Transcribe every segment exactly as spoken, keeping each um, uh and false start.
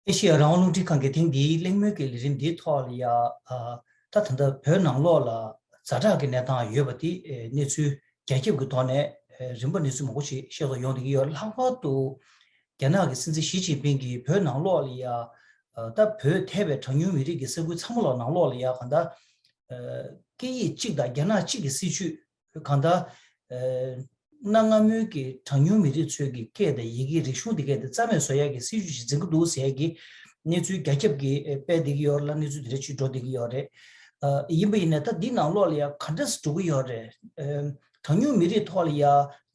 ཨེ་ཤེ་ཡ་རང་དབང་རླུང་འཕྲིན་ཁང་གིས་ཐེངས་འདིའི་གླེང་མོལ་གྱི་ལས་རིམ་འདིའི་ཐོག་ལ་ཡ། ཨ། ད་ད་ལྟ་བོད་ནང་ལོགས་ལ་ཛ་དྲག་གི་གནས་སྟངས་ཡོད་པ་དེ། ཨེ། གནས་ཚུལ་རྒྱ་ཁྱབ་ཀྱི་ཐོག་ནས། ཨེ། རིམ་པ་གནས་ཚུལ་མང་པོ་ཞིག་བཤད་སོགས་ཡོང་བསྡད་ཀྱི་ཡོད། ལྷག་པར་དུ་རྒྱ་ནག་གི་སྲིད་འཛིན་ཞི་ཅིན་ཕིང་གིས་བོད་ནང་ལོགས་ལ་ཡ། ཨ། ད་བོད་ཐེ་བའི་གྲངས་ཉུང་མི་རིགས་ཀྱི་ས་ཁུལ་ཚང་མ་ལ་ནང་ལོགས་ལ་ཡ་གང་ལྟར། ཨ། སྐད་ཡིག་གཅིག་དང་རྒྱ་ནག་གཅིག་གི་སྲིད་བྱུས། གང་ལྟར། ཨ། གནའ་སྔ་མོའི་གི་གྲངས་ཉུང་མི་རིགས་ཚོའི་གི་སྐད་དང་ཡི་གེ་རིག་གཞུང་དེ་གས་དེ་རྩ་མེད་བཟོ་ཡག་གི་སྲིད་བྱུས་ཤིག་འཛིན་གྱི་འདུག་ཟེར་ཡག་གི་གནས་ཚུལ་རྒྱ་ཁྱབ་ཀྱིས་སྤེལ་བསྡད་ཀྱི་ཡོད་ལ། གནས་ཚུལ་དེ་འདྲ་ཅིག་འགྲོ་བསྡད་ཀྱི་ཡོད་རེད། ཨ། ཡིན་པ་ཡིན་ན་ད་འདི་ནང་ལོགས་ལ་ཡ་ག་འདྲ་སེ་འགྲོ་གི་ཡོད་རེད། ཨ། གྲངས་ཉུང་མི་རིགས་ཐོག་ལ་ཡ་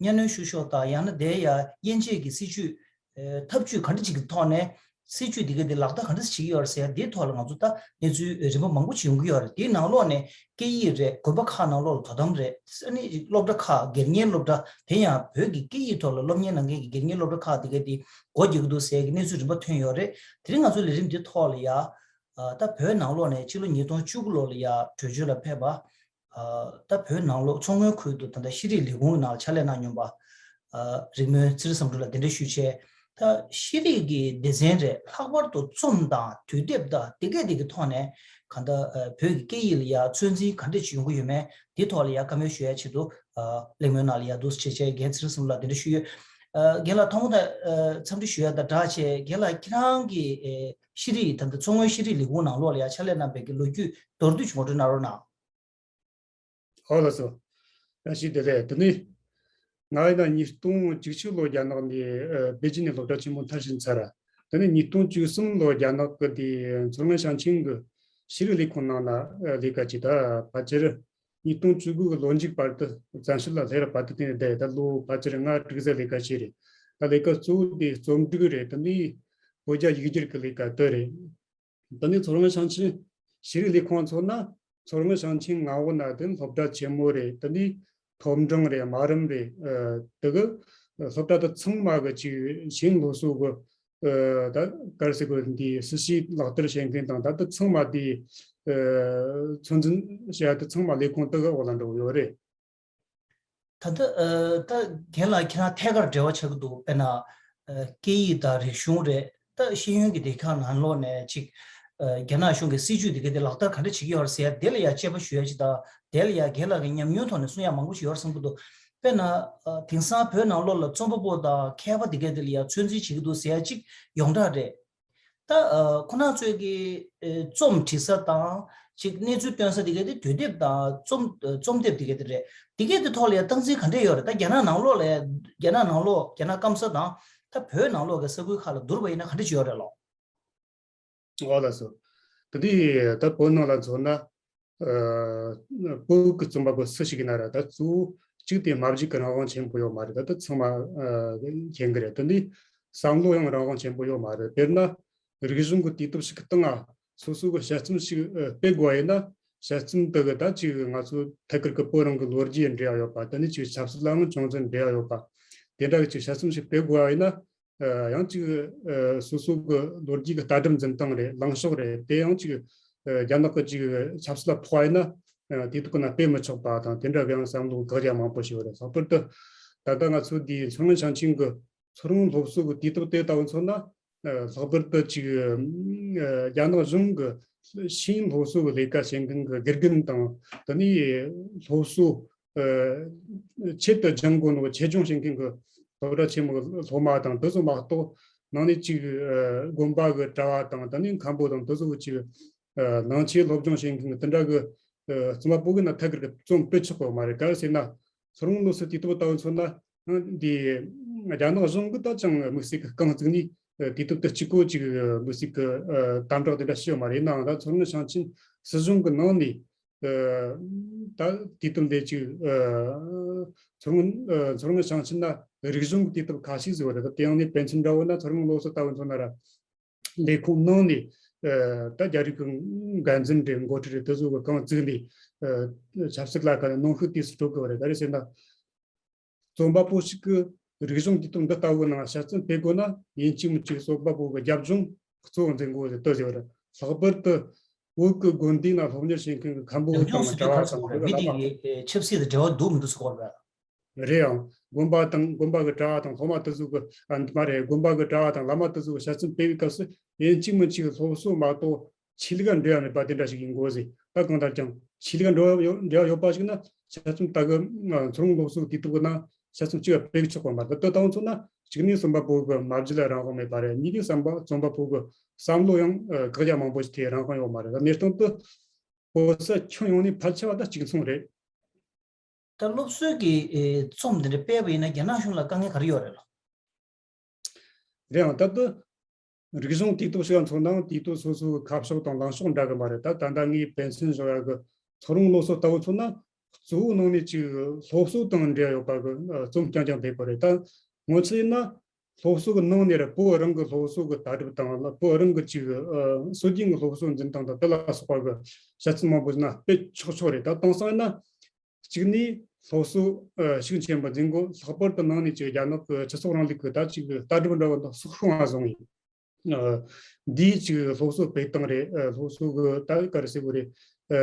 གཉའ་གནོན་བཤུ་གཞོག་དང་། ཡང་ན་དེ་ཡ་དབྱེ་འབྱེད་ཀྱི་སྲིད་བྱུས། ཨ། ཐབས་ཇུས་ག་འདྲ་ཅིག་གི་ཐོག་ནས་སྲིད་བྱུས་འདི་ག་འདི་ལག་བསྟར་ག་འདྲ་ཞིག་བྱེད་ཀྱི་ཡོད་རེད་ཟེར་ཡ་འདིའི་ཐོག་ལ་ང་ཚོ་ད་གནས་ཚུལ་རིམ་པ་མང་པོ་ཞིག་ཡོང་གི་ཡོད་རེད། དེའི་ནང་ལོགས་ནས་སྐད་ཡིག་རེད། དགོན་པ་ཁག་ནང་ལོགས་ལ་དོ་དམ་རེད། ཨ་ནི་སློབ་གྲྭ་ཁག་སྒེར་གཉེར་སློབ་གྲྭ། དེ་ཡང་བོད་ཀྱི་སྐད་ཡིག་ཐོག་ལ་སློབ་གཉེར་གནང་མཁན་གྱི་སྒེར་གཉེར་སློབ་གྲྭ་ཁག་དེ་ག་དེ་སྒོ་རྒྱག་གི་འདུག་ཟེར་ཡ་གི་གནས་ཚུལ་རིམ་པ་ཐོན་ཡོད་རེད། དེ་རིང་ང་ཚོའི་ལས་རིམ་འདི་ཐོག་ལ་ཡ། ཨ། ད་བོད་ནང་ལོགས་ནས་ཕྱི་ལོ་ཉིས་སྟོང་བཅུ་དགུ་ལོ་ལ་ཡ་བྲོས་བྱོལ་ལ་ཕེབས་པ། ཨ། ད་བོད་ནང་ལོགས་མཚོ་སྔོན་ཁུལ་དུ་ད་ལྟ་ཤེས་རིག་ལས་ཁུངས་ནང་ལ་ཕྱག་ལས་གནང་མྱོང་པ། ཨ། རིག་སྨོན་ཚེ་རིང་བསམ་གྲུབ་ལགས་གདན་འདྲེན་ཞུས་བྱས། ད་ཤེས་རིག་གི་སྡེ་ཚན་རེད། ལྷག་པར་དུ་རྩོམ་དང་དུས་དེབ་དང་དེ་གས་དེ་གི་ཐོག་ནས་གང་ལྟར། ཨ། བོད་ཀྱི་སྐད་ཡིག་ལ་ཡ་ཚོད་འཛིན་ག་འདྲས་ཅིག་ཡོང་གི་ཡོད་མེད་དེ་ཐོག་ལ་ཡ་བཀའ་མོལ་ཞུ་ཡ་ཆེད་དུ། ཨ། གླེང་མོལ་ནང་ལ་ཡ་འདུག་སེ་བྱས་བྱས་རྒན་ཚེ་རིང་བསམ་གྲུབ་ལགས་གདན་འདྲེན་ཞུས་ཡོད། ཨ། རྒན་ལགས་ཐོག་མ་དང་། ཨ། འཚམས་འདྲི་ཞུ་ཡ་དང་སྦྲགས་བྱས། རྒན་ལགས་ཁྱེད་རང་གི། ཨེ། ཤེས་རིག་ད་ལྟ་མཚོ་སྔོན་ཤེས་རིག་ལས་ཁུངས་ནང་ལོགས་ལ་ཡ་ཕྱག་ལས་གནང་བའི་གི་ལོ་རྒྱུས་མདོར་བསྡུས་ཅིག་ངོ་སྤྲོད་གནང་རོགས་གནང་། ཨོ་ལགས་སོ། བཀྲ་ཤིས་བདེ་ལེགས། དེ་ནས་ང་ཡིན་ན་ཉིས་སྟོང་བཅུ་གཅིག་ལོ་རྒྱ་ནག་ནས། ཨ། པེ་ཅིན་ནས་སློབ་གྲྭ་ཆེན་མོ་མཐར་ཕྱིན་ཚར། དེ་ནས་ཉིས་སྟོང་བཅུ་གསུམ་ལོ་རྒྱ་ནག་གི་དེ་མཚོ་སྔོན་ཞིང་ཆེན་གྱི་ཤེས་རིག་ལས་ཁུངས་ནང་ན། ཨ། ལས་ཀ་བྱས། ད་ཕལ་ཆེར་ཉིས་སྟོང་བཅུ་དགུ་གི་ལོ་མཇུག་བར་དུ་བཙན་བྱོལ་ལ་སླེབས་ར་བར་དུ་དེ་ནས་བསྡད། ད་ལོ་ཕལ་ཆེར་ལྔ་དྲུག་ཙམ་ལས་ཀ་བྱས་རེད། ད་ལས་ཀ་གཙོ་བོ་དེ་རྩོམ་སྒྲིག་རེད། དེ་ནས་བོད་རྒྱ་ཡིག་སྒྱུར་གྱི་ལས་ཀ་དེ་རེད། དེ་ནས་མཚོ་སྔོན་ཞིང་ཆེན་ཤེས་རིག་ལས་ཁུངས་མཚོན་ན། མཚོ་སྔོན་ཞིང་ཆེན་མངའ་འོག་ན་དེ་སློབ་གྲྭ་ཆེན་མོ་རེད། དེ་ནས་མཐོ་འབྲིང་རེད། དམའ་རིམ་རེད། ཨ། དེ་གི་སློབ་གྲྭ་དེ་ཚང་མ་གི་ཅིག་ཤེས་ཡོན་སློབ་གསོ་གི། ཨ། ད་ག་རེ་ཟེར་དགོས། འདི་སྲིད་བྱུས་ལག་བསྟར་བྱེད་མཁན་དང་། ད་དེ་ཚང་མ་དེ། ཨ། ཚོད་འཛིན་བྱེད་ཡ་དེ་ཚང་མ་ལས་ཁུངས་དེ་གི་འོག་ལ་འགྲོ་གི་ཡོད་རེད། ད་ལྟ། ཨ། ད་རྒན་ལགས་ཁྱེད་རང་ཐད་ཀར་འབྲེལ་བ་ཆགས་ཀྱི་འདུག་དཔེར་ན། ཨ། སྐད་ཡིག་དང་རིག་གཞུང་རེད། ད་ཤེས་ཡོན་གྱི་སྡེ་ཁག་ནང་ལོགས་ནས་ཅིག་ཨ། རྒྱ་ནག་གཞུང་གི་སྲིད་བྱུས་དེ་ག་དེ་ལག་བསྟར་ག་འདྲ་བྱེད་ཀྱི་ཡོད་རེད་ཟེར་ཡ་དེ་ལ་ཡ་དཔྱད་པ་ཞུ་ཡ་ཅིག་དང་། དེ་ལ་ཡ་རྒན་ལགས་ཀྱི་ཉམས་མྱོང་ཐོག་ནས་གསུང་ཡ་མང་པོ་ཞིག་ཡོད་རེད་བསམ་གྱི་འདུག་དཔེར་ན། ཨ། དེང་སང་བོད་ནང་ལོགས་ལ་རྩོམ་པ་པོ་དང་མཁས་པ་དེ་ག་དེ་ལ་ཡ་ཚོད་འཛིན་བྱེད་ཀྱི་འདུག་ཟེར་ཡ་ཅིག་ཡོངས་གྲགས་རེད། ད། ཨ། ཁོ་རང་ཚོའི་གི། ཨེ། རྩོམ་བྲིས་ས་དང་། ཅིག་གནས་ཚུལ་སྟོན་ས་དེ་ག་དེ་དུས་དེབ་དང་རྩོམ། ཨ། རྩོམ་དེབ་དེ་ག་དེ་རེད། དེ་ག་དེ་ཐོག་ལ་ཡ་སྟངས་འཛིན་ག་འདྲས་ཡོད་རེད། ད་རྒྱ་ནག་ནང་ལོགས་ལ། རྒྱ་ནག་ནང་ལོགས། རྒྱ་ནག་སྐམ་ས་དང་ད་བོད་ནང་ལོགས་ཀྱི་ས་ཁུལ་ཁག་ལ་བསྡུར་བ་ཡིན་ན་ག་འདྲས་ཅིག་ཡོད་རེད་ལོ། ཨོ་ལགས་སོ། དེ་དུས་ད་བོད་ནང་ལ་མཚོན་ན། ཨ། བོད་ཀྱི་རྩོམ་པ་པོ་སུ་ཞིག་ཡིན་ན་ར། ད་གཙོ་བོ་གཅིག་དེ་སྨྲ་བརྗོད་ཀྱི་རང་དབང་ཆེན་པོ་ཡོད་མ་རེད། ད་ད་ཚང་མ། ཨ། མཁྱེན་གྱི་རེད། དེ་ནས་བསམ་བློ་ཡང་རང་དབང་ཆེན་པོ་ཡོད་མ་རེད། དཔེར་ན་རིག་གཞུང་གི་དུས་དེབ་ཞིག་གི་སྟེང་ང་སོ་སོ་གི་དཔྱད་རྩོམ་ཞིག་ཨ། སྤེལ་དགོས་པ་ཡིན་ན། དཔྱད་རྩོམ་དེ་གི་ད་ཅིག་ང་ཚོ་ཐད་ཀར་གྱི་བོད་རང་གི་ལོ་རྒྱུས་འབྲེལ་བ་ཡོད་པ། དེ་ནས་ཅིག་ཆབ་སྲིད་ལའང་ཅུང་ཙམ་འབྲེལ་བ་ཡོད་པ། དེ་འདྲ་གི་ཅིག་དཔྱད་རྩོམ་ཞིག་སྤེལ་དགོས་པ་ཡིན་ན། ཨ། ཡང་ཅིག་ཨ། སོ་སོ་གི་ལོ་རྒྱུས་ཀྱི་ལྟ་གྲུབ་འཛིན་སྟངས་རེད། ལངས་ཕྱོགས་རེད། དེ་ཡང་ཅིག་ཨ། རྒྱ་ནག་གི་ཅིག་ཆབ་སྲིད་ལ་ཕོག་པ་ཡིན་ན། ཨ། དེ་དག་གི་ནང་སྤེལ་མི་ཆོག་པ་དང་། དེ་འདྲ་གི་ཡང་བསམ་བློ་འགག་རྒྱུ་མང་པོ་ཞིག་ཡོད་རེད། ལྷག་པར་དུ་ད་ལྟ་ང་ཚོ་འདིའི་མཚོ་སྔོན་ཞིང་ཆེན་གྱི་མཚོ་སྔོན་སློབ་གསོ་གི་དུས་དེབ་དེ་ལྟ་བུ་མཚོན་ན། ཨ། ལྷག་པར་དུ་ཅིག་ཨ། རྒྱ་ནག་གཞུང་གི་ཤེས་ཡོན་སློབ་གསོ་གི་ལས་ཀ་བྱེད་མཁན་གྱི་དགེ་རྒན་དང་། དེ་ནས་སློབ་གསོ། ཨ། ཆེད་དུ་སྦྱང་དགོས་ནོ་ཆེད་སྦྱོང་བྱེད་མཁན་གྱི་སློབ་གྲྭ་ཆེན་མོའི་སློབ་མ་དང་། དེ་ཚོ་མ་གཏོགས་ནང་ནས་ཅིག་ཨ། དགོན་པ་གི་གྲྭ་བ་དང་། དེ་ནས་མཁན་པོ་དང་། དེ་ཚོ་གི་ཅིག་ཨ། ནང་ཆོས་སློབ་སྦྱོང་བྱེད་མཁན་གྱི་དེ་འདྲ་གི་ཨ། རྩོམ་པ་པོ་གི་ནང་ཐད་ཀར་གྱི་རྩོམ་སྤེལ་ཆོག་གི་མ་རེད། ག་རེ་ཟེར་ན། མཚོ་སྔོན་སློབ་གསོའི་དུས་དེབ་ལྟ་བུ་མཚོན་ན། འདི་རྒྱ་ནག་གཞུང་གིས་ད་ཅང་དམིགས་བསལ་གྱི་རྐང་བཙུགས་ནས་དུས་དེབ་དེ་གཅིག་པོ་ཅིག་དམིགས་བསལ་གྱི་དམ་དྲག་དེ་འདྲ་བྱས་ཡོད་མ་རེད། ཡིན་ནའང་ད་མཚོ་སྔོན་ཞིང་ཆེན་སྲིད་གཞུང་གི་ནང་ནས། ཨ། ད་དུས་དེབ་འདི་ཅིག་ཨ། མཚོ་སྔོན། ཨ། མཚོ་སྔོན་ཞིང་ཆེན་ན་རིག་གཞུང་གི་དུས་དེབ་ཁ་ཤས་ཟིག་ཡོད་རེད། ད་དེ་ཡང་ནི་དཔེ་མཚོན་འདྲ་བོ་ན་མཚོ་སྔོན་སློབ་གསོ་ལྟ་བུ་མཚོན་ན་ར། ལས་ཁུངས་ནང་ནས། ཨ། ད་རྒྱ་རིགས་ཀྱི་འགན་འཛིན་རེད། འགོ་ཁྲིད་རེད། དེ་ཚོ་གི་རྐང་བཙུགས་ནས། ཨ། ཆབ་སྲིད་ལ་ག་ནང་ཤུགས་དུས་སུ་སྤྲོད་དགོས་པ་རེད། ག་རེ་ཟེར་ན། རྩོམ་པ་པོ་ཞིག་གིས་རིག་གཞུང་དུས་དེབ་འདི་ལྟ་བུའི་ནང་དཔྱད་རྩོམ་སྤེལ་དགོས་ན། ཡིན་གཅིག་མིན་གཅིག་རྩོམ་པ་པོ་གི་རྒྱབ་ལྗོངས་གཙོ་བོ་འཛིན་དགོས་ཟེར་དེ་ཟེར་བ་རེད། ལྷག་པར་དུ་བོད་ཀྱི་དགོན་སྡེ་ན་སློབ་གཉེར་བྱེད་མཁན་གྱི་མཁན་པོ་རྒྱབ་ལྗོངས་དང་ཟེར་དུས་ག་རེ་གྲྭ་བ་ཟེར་དགོས་རེད། མི་དེ་གི་ཆབ་སྲིད་དང་འབྲེལ་བ་འདུག་མི་འདུག་ཟེར་དགོས་རེད། རེད་ཡང་། དགོན་པ་དང་དགོན་པ་གི་གྲྭ་བ་དང་སློབ་མ་དེ་ཚོ་གི་ཨ་མ་རེད། དགོན་པ་གི་གྲྭ་བ་དང་བླ་མ་དེ་ཚོ་གི་དཔྱད་རྩོམ་སྤེལ་བའི་སྐབས་སུ་ཡིན་གཅིག་མིན་གཅིག་སློབ་གསོ་མ་གཏོགས་ཆོས་ལུགས་འབྲེལ་བ་མེད་པ་དེ་འདྲ་ཞིག་ཡིན་དགོས་ཟེར། ད་གང་ལྟར་ཀྱང་ཆོས་ལུགས་འབྲེལ་བ་ཡོད་འབྲེལ་བ་ཡོད་པ་ཞིག་ན་དཔྱད་རྩོམ་ལྟ་གི་ཨ་མཚོ་སྔོན་སློབ་གསོ་དུས་དེབ་གི་ནང་དཔྱད་རྩོམ་གཅིག་སྤེལ་གི་ཆོག་པ་མ་རེད། ད་ལྟ་བ་མཚོན་ན་གཅིག་ནས་སུམ་པ་པོ་གི་མ་བརྗེད་ལ་རང་དབང་མེད་པ་རེད། གཉིས་ནས་སུམ་པ་རྩོམ་པ་པོ་གི་བསམ་བློ་ཡང་ཨ་བཀག་རྒྱ་མང་པོ་ཞིག་ཐེབས་རང་དབང་ཡོད་མ་རེད། གནས་སྟངས་དེ་བོད་ས་ཁྱོན་ཡོངས་ནས་ཕལ་ཆེ་བ་ད་གཅིག་མཚུངས་རེད། ད་སློབ་གསོའི་གི་ཨེ་རྩོམ་འདི་འདྲ་སྤེལ་བ་ཡིན་ན་རྒྱ་ནག་གཞུང་ལ་དཀའ་ངལ་ག་རེ་ཡོད་རེད་ལགས། རེད་ཡང་། ད་ལྟ་རིག་གཞུང་དུས་དེབ་ཞིག་ལ་མཚོན་ནའང་དུས་དེབ་སོ་སོའི་ཁ་ཕྱོགས་དང་ལངས་ཕྱོགས་འདྲ་གི་མ་རེད། ད་ད་ལྟ་ངས་པེན་སིན་བཞག་ཡག་གི་མཚོ་སྔོན་སློབ་གསོ་ལྟ་བུ་མཚོན་ན་གཙོ་བོ་ནང་ནས་ཅིག་སློབ་གསོ་དང་འབྲེལ་ཡོད་པ་གི་ཨ་རྩོམ་རྐྱང་རྐྱང་སྤེལ་གི་རེད། ད་སྔོན་ཆད་ཡིན་ན་སློབ་གསོ་གི་ནང་ནས་རེད། བོད་རང་གི་སློབ་གསོ་གི་ལྟ་གྲུབ་དང་བོད་རང་གི་ཅིག་ཨ་སྲོལ་རྒྱུན་གི་སློབ་གསོ་འཛིན་སྟངས་དང་དེ་ལ་སོགས་པ་གི་དཔྱད་རྩོམ་མང་པོ་ཡིན་ན་སྤེལ་ཆོག་ཆོག་རེད། ད་དེང་སང་ཡིན་ན། གཅིག་ནས་སློབ་གསོ་ཨ་ཤུགས་ཆེན་པོ་འཛིན་དགོས། ལྷག་པར་དུ་ནང་ནས་ཅིག་རྒྱ་ནག་གི་སྤྱི་ཚོགས་རིང་ལུགས་ཀྱི་ད་ཅིག་ལྟ་གྲུབ་འདྲ་བོ་དང་སྲོག་ཤིང་བཟུང་ཡིན། ཨ་འདིའི་ཅིག་སློབ་གསོ་སྤེལ་སྟངས་རེད། ཨ་སློབ་གསོ་གི་ད་ག་རེ་ཟེར་དགོས་རེད། ཨ་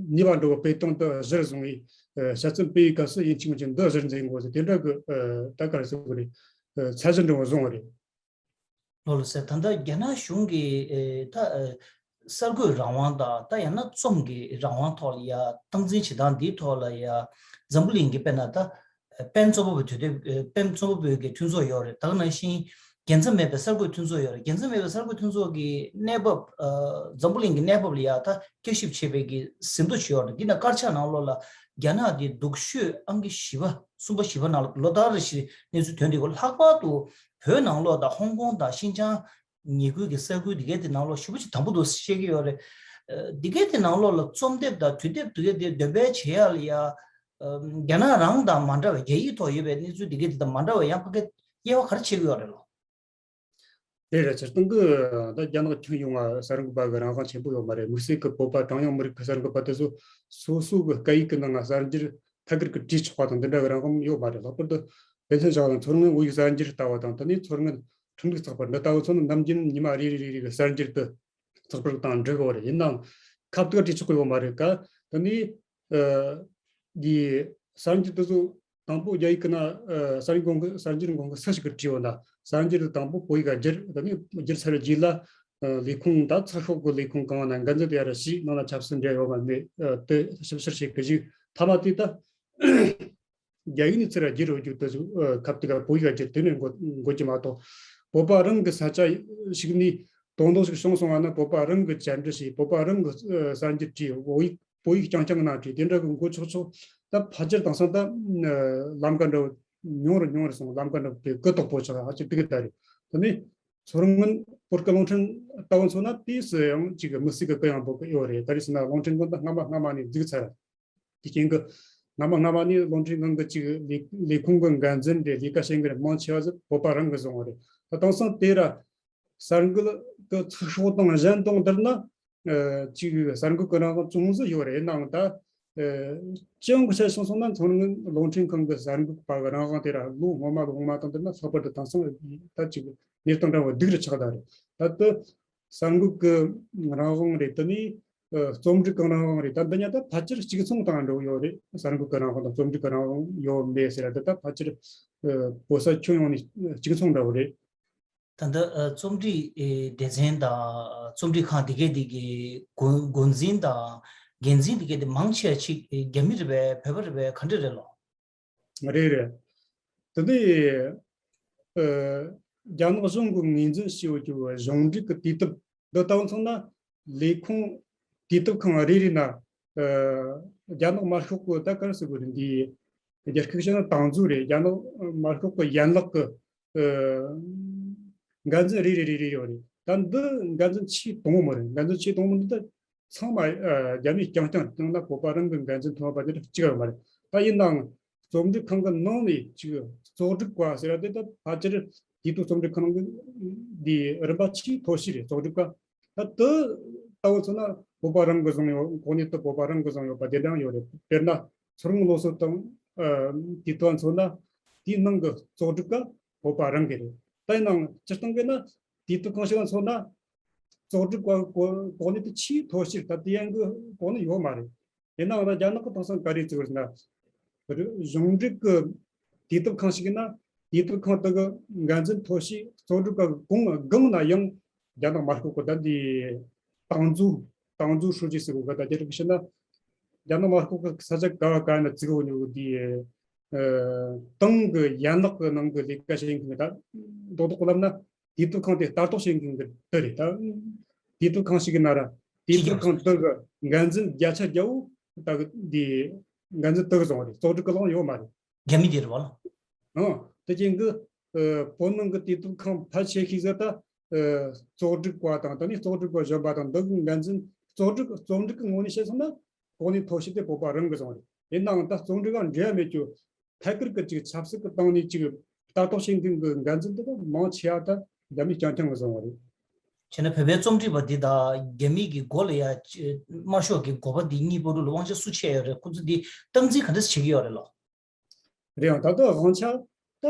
ནུས་པ་འདྲ་བོ་སྤེལ་སྟངས་དེ་གཞིར་བཟུང་བའི་ཨ་དཔྱད་རྩོམ་སྤེལ་བའི་སྐབས་སུ་ཡིན་གཅིག་མིན་གཅིག་འདི་གཞིར་འཛིན་དགོས་ཟེར་དེ་འདྲ་གི་ཨ་ད་ག་རེ་ཟེར་དགོས་རེད། ཨ་ཚད་གཞི་འདྲ་བོ་བཟུང་བ་རེད། ལགས་ལགས་སེ། ད་ལྟ་རྒྱ་ནག་གཞུང་གིས་ཨེ་ད་ཨེ་གསར་འགོད་རང་དབང་དང་ད་ཡང་ན་རྩོམ་གྱི་རང་དབང་ཐོག་ལ་ཡ་སྟངས་འཛིན་བྱེད་སྟངས་འདིའི་ཐོག་ལ་ཡ་འཛམ་བུ་གླིང་གི་དཔེར་ན་ད་ཨེ་པེན་རྩོམ་པ་པོའི་དུས་དེབ་ཨེ་པེན་རྩོམ་པ་པོའི་གི་མཐུན་ཚོགས་ཡོད་རེད། ད་ག་ནང་བཞིན་རྒྱལ་མཚམས་མེད་པའི་གསར་འགོད་མཐུན་ཚོགས་ཡོད་རེད། རྒྱལ་མཚམས་མེད་པའི་གསར་འགོད་མཐུན་ཚོགས་ཀྱི་གནས་བབ་ཨེ་འཛམ་བུ་གླིང་གི་གནས་བབ་ལ་ཡ་ད་བསྐྱར་ཞིབ་བྱེད་པའི་གི་ཟིན་ཐོ་ཞིག་ཡོད་རེད། འདི་ན་དཀར་ཆག་ནང་ལོགས་ལ་རྒྱ་ནག་འདི་སྡུག་ཤོས་ཨང་ཀི་བཞི་པ་གསུམ་པ་བཞི་པ་ནང་ལ་ལོ་ལྟར་རེ་བཞིན་གནས་ཚུལ་ཐོན་བསྡད་ཡོད། ལྷག་པར་དུ་བོད་ནང་ལོགས་དང་ཧོང་ཀོང་དང་ཤིན་ཅང་ཉེ་ཁུལ་གྱི་ས་ཁུལ་འདི་གའི་དེ་ནང་ལོགས་ཞེ་པོ་ཅིག་དམ་པོ་འདུག་བཤད་ཀྱི་ཡོད་རེད། ཨ་འདི་གའི་དེ་ནང་ལོགས་ལ་རྩོམ་དེབ་དང་དུས་དེབ་འདི་གའི་དེ་འདོན་སྤེལ་བྱེད་ཡག་ལ་ཡ་ཨ་རྒྱ་ནག་རང་དང་མ་འདྲ་བའི་རྒྱ་ཡིག་ཐོག་ཡོད་པའི་གནས་ཚུལ་འདི་གའི་དེ་དང་མ་འདྲ་བའི་ཡང་ཕ་གི་དབྱེ་བ་ག་རེ་ཕྱེ་གི་ཡོད་རེད་ལོ། དེ་རེད། སྤྱིར་བཏང་གི་ད་རྒྱ་ནག་ཁྱོན་ཡོངས་ལ་གསར་འགོད་པ་གི་རང་དབང་ཆེན་པོ་ཡོད་མ་རེད། དམིགས་བསལ་གི་བོད་པ་གྲངས་ཉུང་མི་རིགས་ཀྱི་གསར་འགོད་པ་དེ་ཚོ་སོ་སོ་གི་སྐད་ཡིག་གི་ནང་ལ་གསར་འགྱུར་ཐད་ཀར་གྱི་བྲིས་ཆོག་པ་དང་འདི་འདྲ་གི་རང་དབང་ཡོད་མ་རེད། ལྷག་པར་དུ་པེ་ཅིན་བཞག་ན་མཚོ་སྔོན་བོད་ཡིག་གསར་འགྱུར་ལྟ་བ་དང་དེ་ནས་མཚོ་སྔོན་ཁྲིམས་ལུགས་ཚགས་པར་འདི་ལྟ་བུ་ཚོ་ནི་ནམ་རྒྱུན་ཉི་མ་རེ་རེ་རེ་རེ་གི་གསར་འགྱུར་དུ་ཚགས་པར་དང་འབྲི་དགོས་རེད། ཡིན་ནའང་ཁ་བཏུག་བྲིས་ཆོག་གི་ཡོད་མ་རེད་ཀ། དེ་ནས་ཨ་འདི་གསར་འགྱུར་དེ་ཚོ་དང་པོ་རྒྱ་ཡིག་གི་ནང་ཨ་གསར་འགྱུར་གོང་གི་གསར་འགྱུར་གོང་གི་སུ་ཞིག་གིས་བྲིས་ཡོད་ན་གསར་འགྱུར་དེ་དང་པོ་བོད་ཡིག་ག་བསྒྱུར། དེ་ནས་བསྒྱུར་ཚར་བའི་རྗེས་ལ་ཨ་ལས་ཁུངས་ད་ཚགས་ཤོག་གི་ལས་ཁུངས་གང་ན་འགན་འཛིན་དེ་ཡར་ཞུས། ནང་ལ་ཆབ་སྲིད་འབྲེལ་ཡོད་མ་མེད་ཨ་དེ་ཞིབ་བཤེར་བྱེད་ཀྱི་བཞུགས། མཐའ་མ་དེ་ད་རྒྱ་ཡིག་ནས་ཚུར་བསྒྱུར་རུ་བཅུག་དུ་བཅུག་ཨ་ཁ་བཏུག་བོད་ཡིག་བསྒྱུར་དེ་ནས་འགོ་འགོ་རྒྱུ་མ་གཏོགས། བོད་པ་རང་གི་ས་ཆ་ཞིག་ནས་དོན་དག་ཞིག་བྱུང་སོང་བ་ན་བོད་པ་རང་གི་བཅར་འདྲི་བྱས། བོད་པ་རང་གི་ཨ་གསར་འགྱུར་བྲིས། བོད་ཡིག་བོད་ཡིག་རྐྱང་རྐྱང་ནང་བྲིས། དེ་འདྲ་གི་འགོ་ཆོག་ཆོག་ད་ཕལ་ཆེར་དེང་སང་ད་ཨ་ལམ་ཀ་འདྲ་བོ་ཉུང་རུ་ཉུང་རུ་སོང་། ལམ་ཀ་འདྲ་བོ་དེ་གུ་དོག་པོ་ཆགས། ཧ་ཅང་སྡུག་གི་ད་རེད། དེ་ནས་མཚོ་སྔོན་བོད་ཀྱི་རླུང་འཕྲིན་ལྟ་བུ་མཚོན་ན་དེས་སུ་ཡང་ཅིག་དམིགས་བསལ་གྱི་གུ་ཡངས་པོ་ཡོད་རེད། ག་རེ་ཟེར་ན་རླུང་འཕྲིན་ཁང་ད་སྔ་མ་སྔ་མ་ནས་འཛུགས་ཚར། དེ་རྐྱེན་གྱིས་སྔ་མ་སྔ་མ་ནས་རླུང་འཕྲིན་ཁང་གི་ཅིག་ལས་ལས་ཁུངས་ཀྱི་འགན་འཛིན་རེད། ལས་ཀ་བྱེད་མཁན་རེད། མང་ཆེ་བ་ཟིག་བོད་པ་རང་གིས་བཟུང་བ་རེད། ད་དེང་སང་དེ་ར་གསར་འགོད་ཀྱི་ཚགས་ཤོག་དང་གཞན་དང་བསྡུར་ན་ཨ་ཅིག་གསར་འགོད་ཀྱི་རང་དབང་ཅུང་ཟད་ཡོད་རེད། ཡིན་ནའང་ད་ཨ་སྤྱི་ཡོངས་ཀྱི་ཆ་བཞག་སོང་ན་མཚོ་སྔོན་རླུང་འཕྲིན་ཁང་གི་གསར་འགོད་པ་གི་རང་དབང་དེ་ར་ལོ་སྔོན་མ་ལོ་སྔོན་མ་དང་བསྡུར་ན་ལྷག་པར་དུ་དེང་སང་ད་ཅིག་གནས་སྟངས་འདྲ་བོ་སྡུག་རུ་ཆགས་བསྡད་རེད། ད་ལྟ་གསར་འགོད་ཀྱི་རང་དབང་རེད། དེ་ནས་ཨ་རྩོམ་སྒྲིག་གི་རང་དབང་རེད། ད་འདི་གཉིས་ད་ཕལ་ཆེར་གཅིག་མཚུངས་དང་འདྲ་བོ་ཡོད་རེད། གསར་འགོད་ཀྱི་རང་དབང་དང་རྩོམ་སྒྲིག་གི་རང་དབང་ཡོད་མེད་ཟེར་ཡ་དེ་ད་ཕལ་ཆེར་ཨ་བོད་ས་ཁྱོན་ཡོངས་ནས་གཅིག་མཚུངས་འདྲ་བོ་རེད། ད་ལྟ་ཨ་རྩོམ་སྒྲིག་ཨེ་སྡེ་ཚན་དང་རྩོམ་སྒྲིག་ཁང་དེ་གའི་དེ་གའི་འགོ་འགོ་འཛིན་དང་འགན་འཛིན་དེ་གའི་དེ་མང་ཆེ་བ་ཅིག་ཨེ་རྒྱ་མི་རེད་པས། བོད་པ་རེད་པས། ག་འདྲ་རེད་ལོ། རེད་རེད། དེ་ནས་ཨ་རྒྱ་ནག་གཞུང་གི་ངོས་འཛིན་བྱས་ཡོད་ཀྱི་གཞུང་འབྲེལ་གྱི་དུས་དེབ་འདི་ལྟ་བུ་མཚོན་ན་ལས་ཁུངས་དུས་དེབ་ཁང་རེ་རེ་ན་ཨ་རྒྱ་ནག་དམར་ཤོག་གི་ད་ག་རེ་ཟེར་དགོས་རེད། འདི་རྒྱ་སྐད་བཤད་ན་དང་ཛུའུ་རེད། རྒྱ་ནག་དམར་ཤོག་གི་ཡན་ལག་གི་ཨ་འགན་འཛིན་རེ་རེ་རེ་རེ་ཡོད་རེད། ད་འདི་འགན་འཛིན་ཆེས་དང་པོ་མ་རེད། འགན་འཛིན་ཆེས་དང་པོ་འདི་ད་ཚང་མ་ཨ་རྒྱ་མི་རྐྱང་རྐྱང་རེད། ཡང་ན་བོད་པ་རང་གི་འགན་འཛིན་ཐོན་པ་དེ་འདྲ་གཅིག་ཡོད་མ་རེད། ད་ཡིན་ནའང་རྩོམ་སྒྲིག་ཁང་གི་ནང་ནས་ཅིག་གཙོ་སྒྲིག་པ་ཟེར་ཡ་དེ་ད་ཕལ་ཆེར་དུས་དེབ་རྩོམ་སྒྲིག་ཁང་གི་འདི་རིམ་པ་ཆེས་མཐོ་ཤོས་རེད། གཙོ་སྒྲིག་པ། ད་དེ་ལྟ་བུ་མཚོན་ན་བོད་པ་རང་གིས་བཟུང་ཡོད། གོ་གནས་དེ་བོད་པ་རང་གིས་བཟུང་ཡོད་པ་དེ་འདྲ་ཡང་ཡོད་རེད། དཔེར་ན་མཚོ་སྔོན་སློབ་གསོ་དང་ཨ་དེ་ལྟ་བུ་མཚོན་ན་དེའི་ནང་གི་གཙོ་སྒྲིག་པ་བོད་པ་རང་གི་རེད། ད་ཡིན་ནའང་སྤྱིར་བཏང་གི་ན་དེ་ལྟ་གང་ཞིག་ལ་མཚོན་ན་གཙོ་སྒྲིག་པ་གོ་གོ་གནས་དེ་ཆེས་མཐོ་ཤོས་ད་དེ་ཡན་གི་གོ་གནས་ཡོད་མ་རེད། ཡིན་ནའང་ད་རྒྱ་ནག་གི་དེང་སང་ག་རེ་བརྩི་བར་ན་གཞུང་འབྲེལ་གི་ དུས་དེབ་ཁང་ཞིག་ཡིན་ན་དུས་དེབ་ཁང་དེ་གི་འགན་འཛིན་ཐོ་བྱས་གཙོ་སྒྲིག་གི་གོང་སྒང་ན་ཡང་རྒྱ་ནག་མ་རྐོ་གི་ད་འདི་ཏང་ཙུའུ་ཏང་ཙུའུ་ཧྲུའུ་ཅི་ཟེར་གོ་གི་ད་རྒྱ་རིགས་བཤད་ན་རྒྱ་ནག་མ་རྐོ་གི་ས་ཆ་ག་ག་ན་བཙུགས་ཡོད་ནི་འདི་ཏང་གི་ཡན་ལག་གི་ནང་གི་ལས་ཀ་བྱེད་མཁན་གི་ད་རྡོག་རྡོག་གི་ལམ་ན་དུས་དེབ་ཁང་དེ་ལྟ་རྟོག་བྱེད་མཁན་གི་དེ་རེད་ད། དུས་དེབ་ཁང་ཞིག་གི་ན་ར་དུས་དེབ་ཁང་དེ་གི་འགན་འཛིན་བརྒྱ་ཆ་བརྒྱ་བོ་ད་གི་འདི་འགན་འཛིན་དེ་གི་བཟུང་བ་རེད། གཙོ་སྒྲིག་གི་ལོག་ཡོད་མ་རེད། རྒྱ་མི་དེ་རེད་བ་ལ། ཨང་། དེ་རྐྱེན་གྱིས་ཨ་བོད་ནང་གི་དུས་དེབ་ཁང་ཕལ་ཆེ་ཤོས་ཟིག་ད་ཨ་གཙོ་སྒྲིག་པ་དང་དེ་ནས་གཙོ་སྒྲིག་པ་གཞོན་པ་དང་འདི་གི་འགན་འཛིན་གཙོ་སྒྲིག་རྩོམ་སྒྲིག་གི་ངོས་ནས་བཤད་སོང་ན་གོ་གནས་མཐོ་ཤོས་དེ་བོད་པ་རང་གི་བཟུང་རེད། ཡིན་ནའང་ད་རྩོམ་སྒྲིག་ག་འབྲེལ་བ་མེད་རྒྱུ་ཐད་ཀར་གྱི་ཅིག་ཆབ་སྲིད་ཀྱི་སྟེང་ནས་ཅིག་ལྟ་རྟོག་བྱེད་མཁན་གྱི་འགན་འཛིན་དེ་དག་མང་ཆེ་བ་ད་རྒྱ་མི་རྐྱང་རྐྱང་གི་བཟུང་བ་རེད། བྱས་ན་བོད་པའི་རྩོམ་སྒྲིག་པ་འདི་དང་རྒྱ་མི་གི་མགོ་ལ་ཡ་དམར་ཤོག་གི་འགོ་པ་འདི་གཉིས་བར་དུ་ལ་དབང་ཆ་སུ་ཆེ་ཡོད་རེད། ཁོ་ཚོ་འདི་སྟངས་འཛིན་ག་འདྲ་བྱེད་ཀྱི་ཡོད་རེད་ལོ། རེད་ཡང་ད་ལྟ་དབང་ཆ་ད་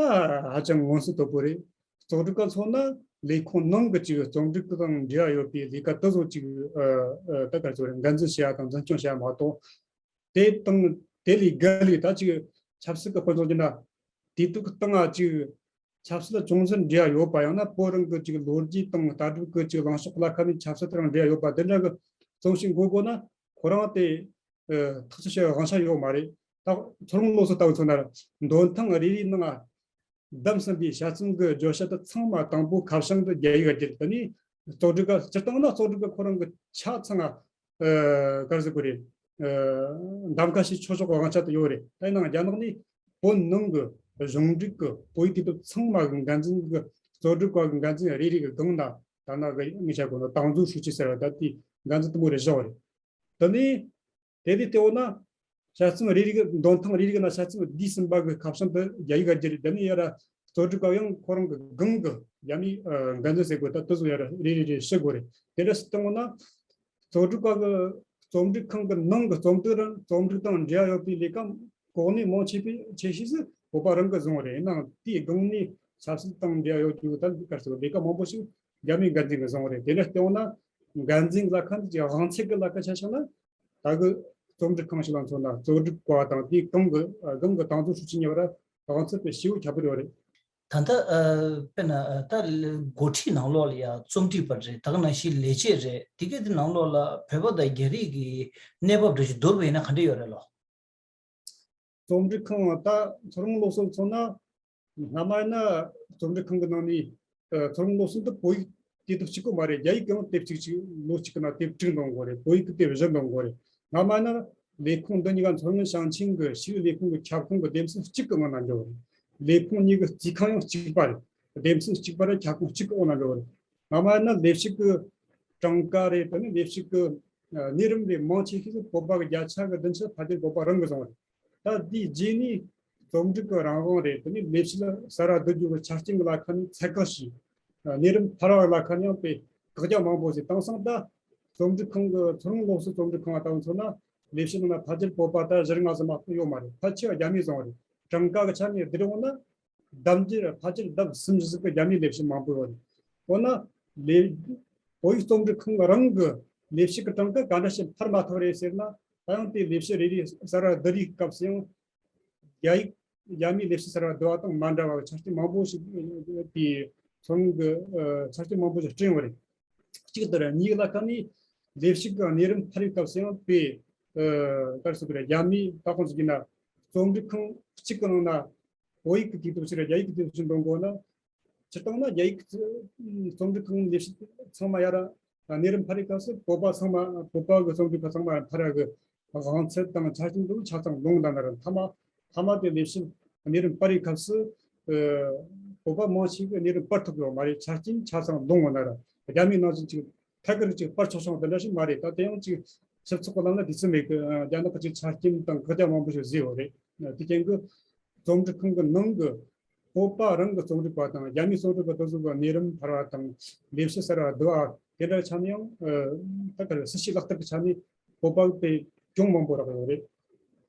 ཧ་ཅང་མངོན་གསལ་དོད་པོ་རེད། རྩོམ་སྒྲིག་པ་མཚོན་ན་ལས་ཁུངས་ནང་གི་ཅིག་རྩོམ་སྒྲིག་དང་འབྲེལ་བ་ཡོད་པའི་ལས་ཀ་དེ་ཚོ་ཅིག་ཨ་ཨ་ད་ག་ཚོད་རེད། འགན་འཛིན་བྱེད་ཡ་དང་འཛིན་སྐྱོང་བྱེད་ཡ་མ་གཏོགས། དེ་དང་དེ་ལས་བརྒལ་ལས་ད་ཅིག་ཆབ་སྲིད་ཀྱི་དཔེ་མཚོན་བྱས་ན་དུས་དེབ་ཀྱི་སྟེང་ང་ཅིག་ཆབ་སྲིད་ལ་ཅུང་ཟད་འབྲེལ་བ་ཡོད་པ་ཡང་ན་བོད་རང་གི་ཅིག་ལོ་རྒྱུས་དང་ལྟ་གྲུབ་ཀྱི་ཅིག་ལངས་ཕྱོགས་ལ་ཁ་ནས་ཆབ་སྲིད་དང་འབྲེལ་བ་ཡོད་པ་དེ་འདྲ་གི་རྩོམ་ཞིག་འགོད་དགོས་ན་ཁོ་རང་དེ་ཨ་ཐག་གཅོད་བྱེད་དབང་ཆ་ཡོད་མ་རེད། ད་མཚོ་སྔོན་སློབ་གསོ་ལྟ་བུ་མཚོན་ན་འདོན་ཐེངས་རེ་རེའི་ནང་བདམས་ཟིན་པའི་དཔྱད་རྩོམ་གྱི་བརྗོད་བྱ་དེ་ཚང་མ་དང་པོ་ཁ་བྱང་དུ་རྒྱ་ཡིག་བསྒྱུར། དེ་ནས་རྩོམ་སྒྲིག་པ་སྤྱིར་བཏང་ན་རྩོམ་སྒྲིག་པ་ཁོ་རང་གི་ཆ་ཚང་ང་ཨ་ག་རེ་ཟེར་དགོས་རེད། ཨ་གདམ་ག་བྱེད་ཆོག་ཆོག་གི་དབང་ཆ་དེ་ཡོད་རེད། ད་ཡིན་ནའང་རྒྱ་ནག་ནས་བོད་ནང་གི་གཞུང་འབྲེལ་གྱི་བོད་ཡིག་དེབ་ཚང་མ་གི་འགན་འཛིན་གྱི་རྩོམ་སྒྲིག་པ་གི་འགན་འཛིན་རེ་རེ་གི་སྒང་ན་ད་ནང་གི་ངས་བཤད་དགོས་ན་ཏང་ཙུའུ་ཧྲུའུ་ཅི་ཟེར་བ་ད་དེའི་འགན་འཛིན་དེ་མོ་རེ་བཞག་པ་རེད། དེ་ནས་དེ་ལས་ལྟེ་བ་ན་དཔྱད་རྩོམ་རེ་རེ་གི་འདོན་ཐེངས་རེ་རེ་གི་ནང་དཔྱད་རྩོམ་བསྡུས་ཟིན་པ་གི་ཁ་བྱང་དེ་རྒྱ་ཡིག་ག་བསྒྱུར། དེ་ནས་ཡར་རྩོམ་སྒྲིག་པ་ཡང་ཁོ་རང་གི་སྒང་གི་རྒྱ་མིའི་ཨ་འགན་འཛིན་ཟེར་དགོས་ད་དེ་ཚོ་ཡར་རེ་རེ་རེ་ཞུ་དགོས་རེད། དེ་འདྲ་ཞིག་བཏང་བ་ན་རྩོམ་སྒྲིག་པ་གི་རྩོམ་སྒྲིག་ཁང་གི་ནང་གི་རྩོམ་སྒྲིག་རང་རྩོམ་སྒྲིག་དང་འབྲེལ་བ་ཡོད་པའི་ལས་ཀ་གོ་གནས་མང་ཆེ་བའི་ཆེ་ཤོས་སུ་བོད་པ་རང་གིས་བཟུང་བ་རེད། ཡིན་ནའང་དེའི་སྒང་ནས་ཆབ་སྲིད་དང་འབྲེལ་བ་ཡོད་རྒྱུ་ད་ག་རེ་ཟེར་ལས་ཀ་མང་པོ་ཞིག་རྒྱ་མིའི་འགན་འཛིན་གྱིས་བཟུང་བ་རེད། དེ་འདྲ་བལྟས་འོང་ན་འགན་འཛིན་ལ་ཁ་ཅིག་དབང་ཚད་ཀྱི་ལ་ཁ་ཆ་བཞག་ན་ད་གི་རྩོམ་སྒྲིག་ཁང་ཞིག་ལ་མཚོན་ན་རྩོམ་སྒྲིག་པ་དང་དེའི་གང་གི་གང་གི་ཏང་ཙུའུ་ཧྲུའུ་ཅི་གཉིས་བར་དབང་ཚད་དཔེ་ཞེ་པོ་ཁྱད་པར་ཡོད་རེད། ད་ལྟ་ཨ་དཔེར་ན་ཨ་ད་འགོ་ཁྲིད་ནང་ལོགས་ལ་ཡང་རྩོམ་སྒྲིག་པ་རེད། ད་ག་ནང་བཞིན་ལས་བྱེད་རེད། དེ་གའི་དེ་ནང་ལོགས་ལ་བོད་པ་དང་རྒྱ་རིགས་ཀྱི་གནས་བབ་འདྲ་ཞིག་བསྡུར་བ་ཡིན་ན་ག་འདྲ་ཡོད་རེད་ལོ། རྩོམ་སྒྲིག་ཁང་ད་མཚོ་སྔོན་སློབ་གསོ་མཚོན་ན་སྔ་མ་ཡིན་ན་རྩོམ་སྒྲིག་ཁང་གི་ནང་ནས་ཨ་མཚོ་སྔོན་སློབ་གསོ་འདི་བོད་ཡིག་དེབ་གཅིག་པོ་མ་རེད། རྒྱ་ཡིག་གི་ཡང་དེབ་གཅིག་གཅིག་ལོ་གཅིག་གི་ནང་དེབ་དྲུག་འདོན་དགོས་རེད། བོད་ཡིག་གི་དེབ་བཞི་འདོན་དགོས་རེད། སྔ་མ་ཡིན་ན་ལས་ཁུངས་འདི་གཉིས་ཀ་མཚོ་སྔོན་ཞིང་ཆེན་གྱི་ཤེས་རིག་ལས་ཁུངས་ཀྱི་ཁྱབ་ཁོངས་ཀྱི་སྡེ་ཚན་གཅིག་གི་ངོས་ནས་འགྲོ་བ་རེད། ལས་ཁུངས་གཉིས་ཀྱི་རྩིས་ཁང་ཡང་གཅིག་པ་རེད། སྡེ་ཚན་གཅིག་པ་རེད། ཁྱབ་ཁོངས་གཅིག་གི་འོག་ན་འགྲོ་བ་རེད། སྔ་མ་ཡིན་ན་ལས་བྱེད་ཀྱི་གྲངས་ཀ་རེད། དེ་ནས་ལས་བྱེད་ཀྱི་ཨ་གནས་རིམ་རེད། མང་ཆེ་ཤོས་སུ་བོད་པ་གི་བརྒྱ་ཆ་གི་བདུན་ཅུ་ཕལ་ཆེར་བོད་པ་རང་གིས་བཟུང་བ་རེད། ད་དེའི་རྗེས་ནས་རྩོམ་སྒྲིག་གི་རང་དབང་རེད། དེ་ནས་ལས་བྱེད་ལ་གསར་བ་བསྡུ་རྒྱུ་གི་ཆ་རྐྱེན་གྱི་ལ་ཁ་ནས་ཚད་བཀག་བྱས། ཨ་གནས་རིམ་འཕར་བ་ལ་ཁ་ནས་ཡང་དཔེ་བཀག་རྒྱ་མང་པོ་ཞིག་བཏང་སོང་། ད་རྩོམ་སྒྲིག་ཁང་གི་མཚོ་སྔོན་སློབ་གསོ་རྩོམ་སྒྲིག་ཁང་ལ་ལྟ་བུ་མཚོན་ན་ལས་བྱེད་ནང་ན་ཕལ་ཆེར་བོད་པ་ད་བཞི་ལྔ་ཙམ་མ་གཏོགས་ཡོད་མ་རེད། ཕལ་ཆེ་བ་རྒྱ་མིས་བཟུང་བ་རེད། གྲངས་ཀ་གི་ཆ་ནས་བསྡུར་འོང་ན། ལྡབ་འགྱུར་ཕལ་ཆེར་ལྡབ་གསུམ་བཞི་ཟིག་གི་རྒྱ་མིའི་ལས་བྱེད་མང་པོ་ཡོད་རེད། འོ་ན་ལས་བོད་ཡིག་རྩོམ་སྒྲིག་ཁང་རང་གི་ལས་བྱེད་ཀྱི་གྲངས་ཀ་ག་འདྲ་ཞིག་འཕར་མ་ཐུབ་རེད་ཟེར་ན། ད་ཡང་དེ་ལས་བྱེད་རེ་རེ་གསར་བ་བསྡུ་རེས་སྐབས་སུ་ཡང་རྒྱ་ཡིག་རྒྱ་མིའི་ལས་བྱེད་གསར་བ་བསྡུ་བ་དང་མ་འདྲ་བ་ཆ་རྐྱེན་མང་པོ་ཞིག་དེའི་ཚོང་གི་ཆ་རྐྱེན་མང་པོ་ཞིག་བསྐྲུན་ཡོད་རེད། གཅིག་དེ་རེད། གཉིས་ལ་ཁ་ནས་ལས་བྱེད་ཀྱི་གནས་རིམ་འཕར་བའི་སྐབས་སུ་ཡང་དཔེ་ག་རེ་ཟེར་དགོས་རེད། རྒྱ་མིའི་ད་ཁོང་ཚོ་གིས་ན་རྩོམ་སྒྲིག་ཁང་གཅིག་གི་ནང་ན་བོད་ཡིག་གི་དུས་དེབ་ཞིག་རེད། རྒྱ་ཡིག་གི་དུས་དེབ་ཞིག་འདོན་དགོས་ན། སྤྱིར་བཏང་ན་རྒྱ་ཡིག་གི་རྩོམ་སྒྲིག་ཁང་ལས་བྱེད་ཚང་མ་ཡར་གནས་རིམ་འཕར་བའི་སྐབས་སུ་བོད་པ་ཚང་མ་བོད་པ་གི་རྩོམ་སྒྲིག་པ་ཚང་མ་འཕར་ཡག་གི་དབང་ཚད་དང་ཆ་རྐྱེན་དེ་ཆ་ཚང་ལོངས་ད་ན་ར་མཐའ་མ་མཐའ་མ་དེ་ལས་བྱེད་གནས་རིམ་སྤར་བའི་སྐབས་སུ་ཨ་བོད་པ་མང་ཆེ་གི་གནས་རིམ་སྤར་ཐུབ་ཡོད་མ་རེད། ཆ་རྐྱེན་ཆ་ཚང་ལོངས་ཡོད་ན་ར་རྒྱ་མིའི་ནང་བཞིན་ཅིག་ཐད་ཀར་ཅིག་སྤར་ཆོག་ཆོག་དེ་འདྲ་ཞིག་མ་རེད། ད་དེ་ཡང་ཅིག་ཞིབ་ཚགས་ཀྱི་ལམ་ལ་དུས་ཚོད་མེད་གི། ཨ་རྒྱ་ནག་གི་ཅིག་ཆ་རྐྱེན་དང་བཀག་རྒྱ་མང་པོ་ཞིག་བཟོས་ཡོད་རེད། ཨ་དེ་རྐྱེན་གྱིས་རྩོམ་སྒྲིག་ཁང་གི་ནང་གི་བོད་པ་རང་གི་རྩོམ་སྒྲིག་པ་དང་རྒྱ་མིའི་རྩོམ་སྒྲིག་པ་དེ་ཚོ་གི་གནས་རིམ་འཕར་བ་དང་ལས་བྱེད་གསར་བ་བསྡུ་བ་དེ་འདྲ་ཆ་ནས་ཡང་ཨ་ད་ག་རེ་སྲིད་ཇུས་ལག་བསྟར་གྱི་ཆ་ནས་བོད་པ་དཔེ་གྱོང་མང་པོ་རག་ཡོད་རེད།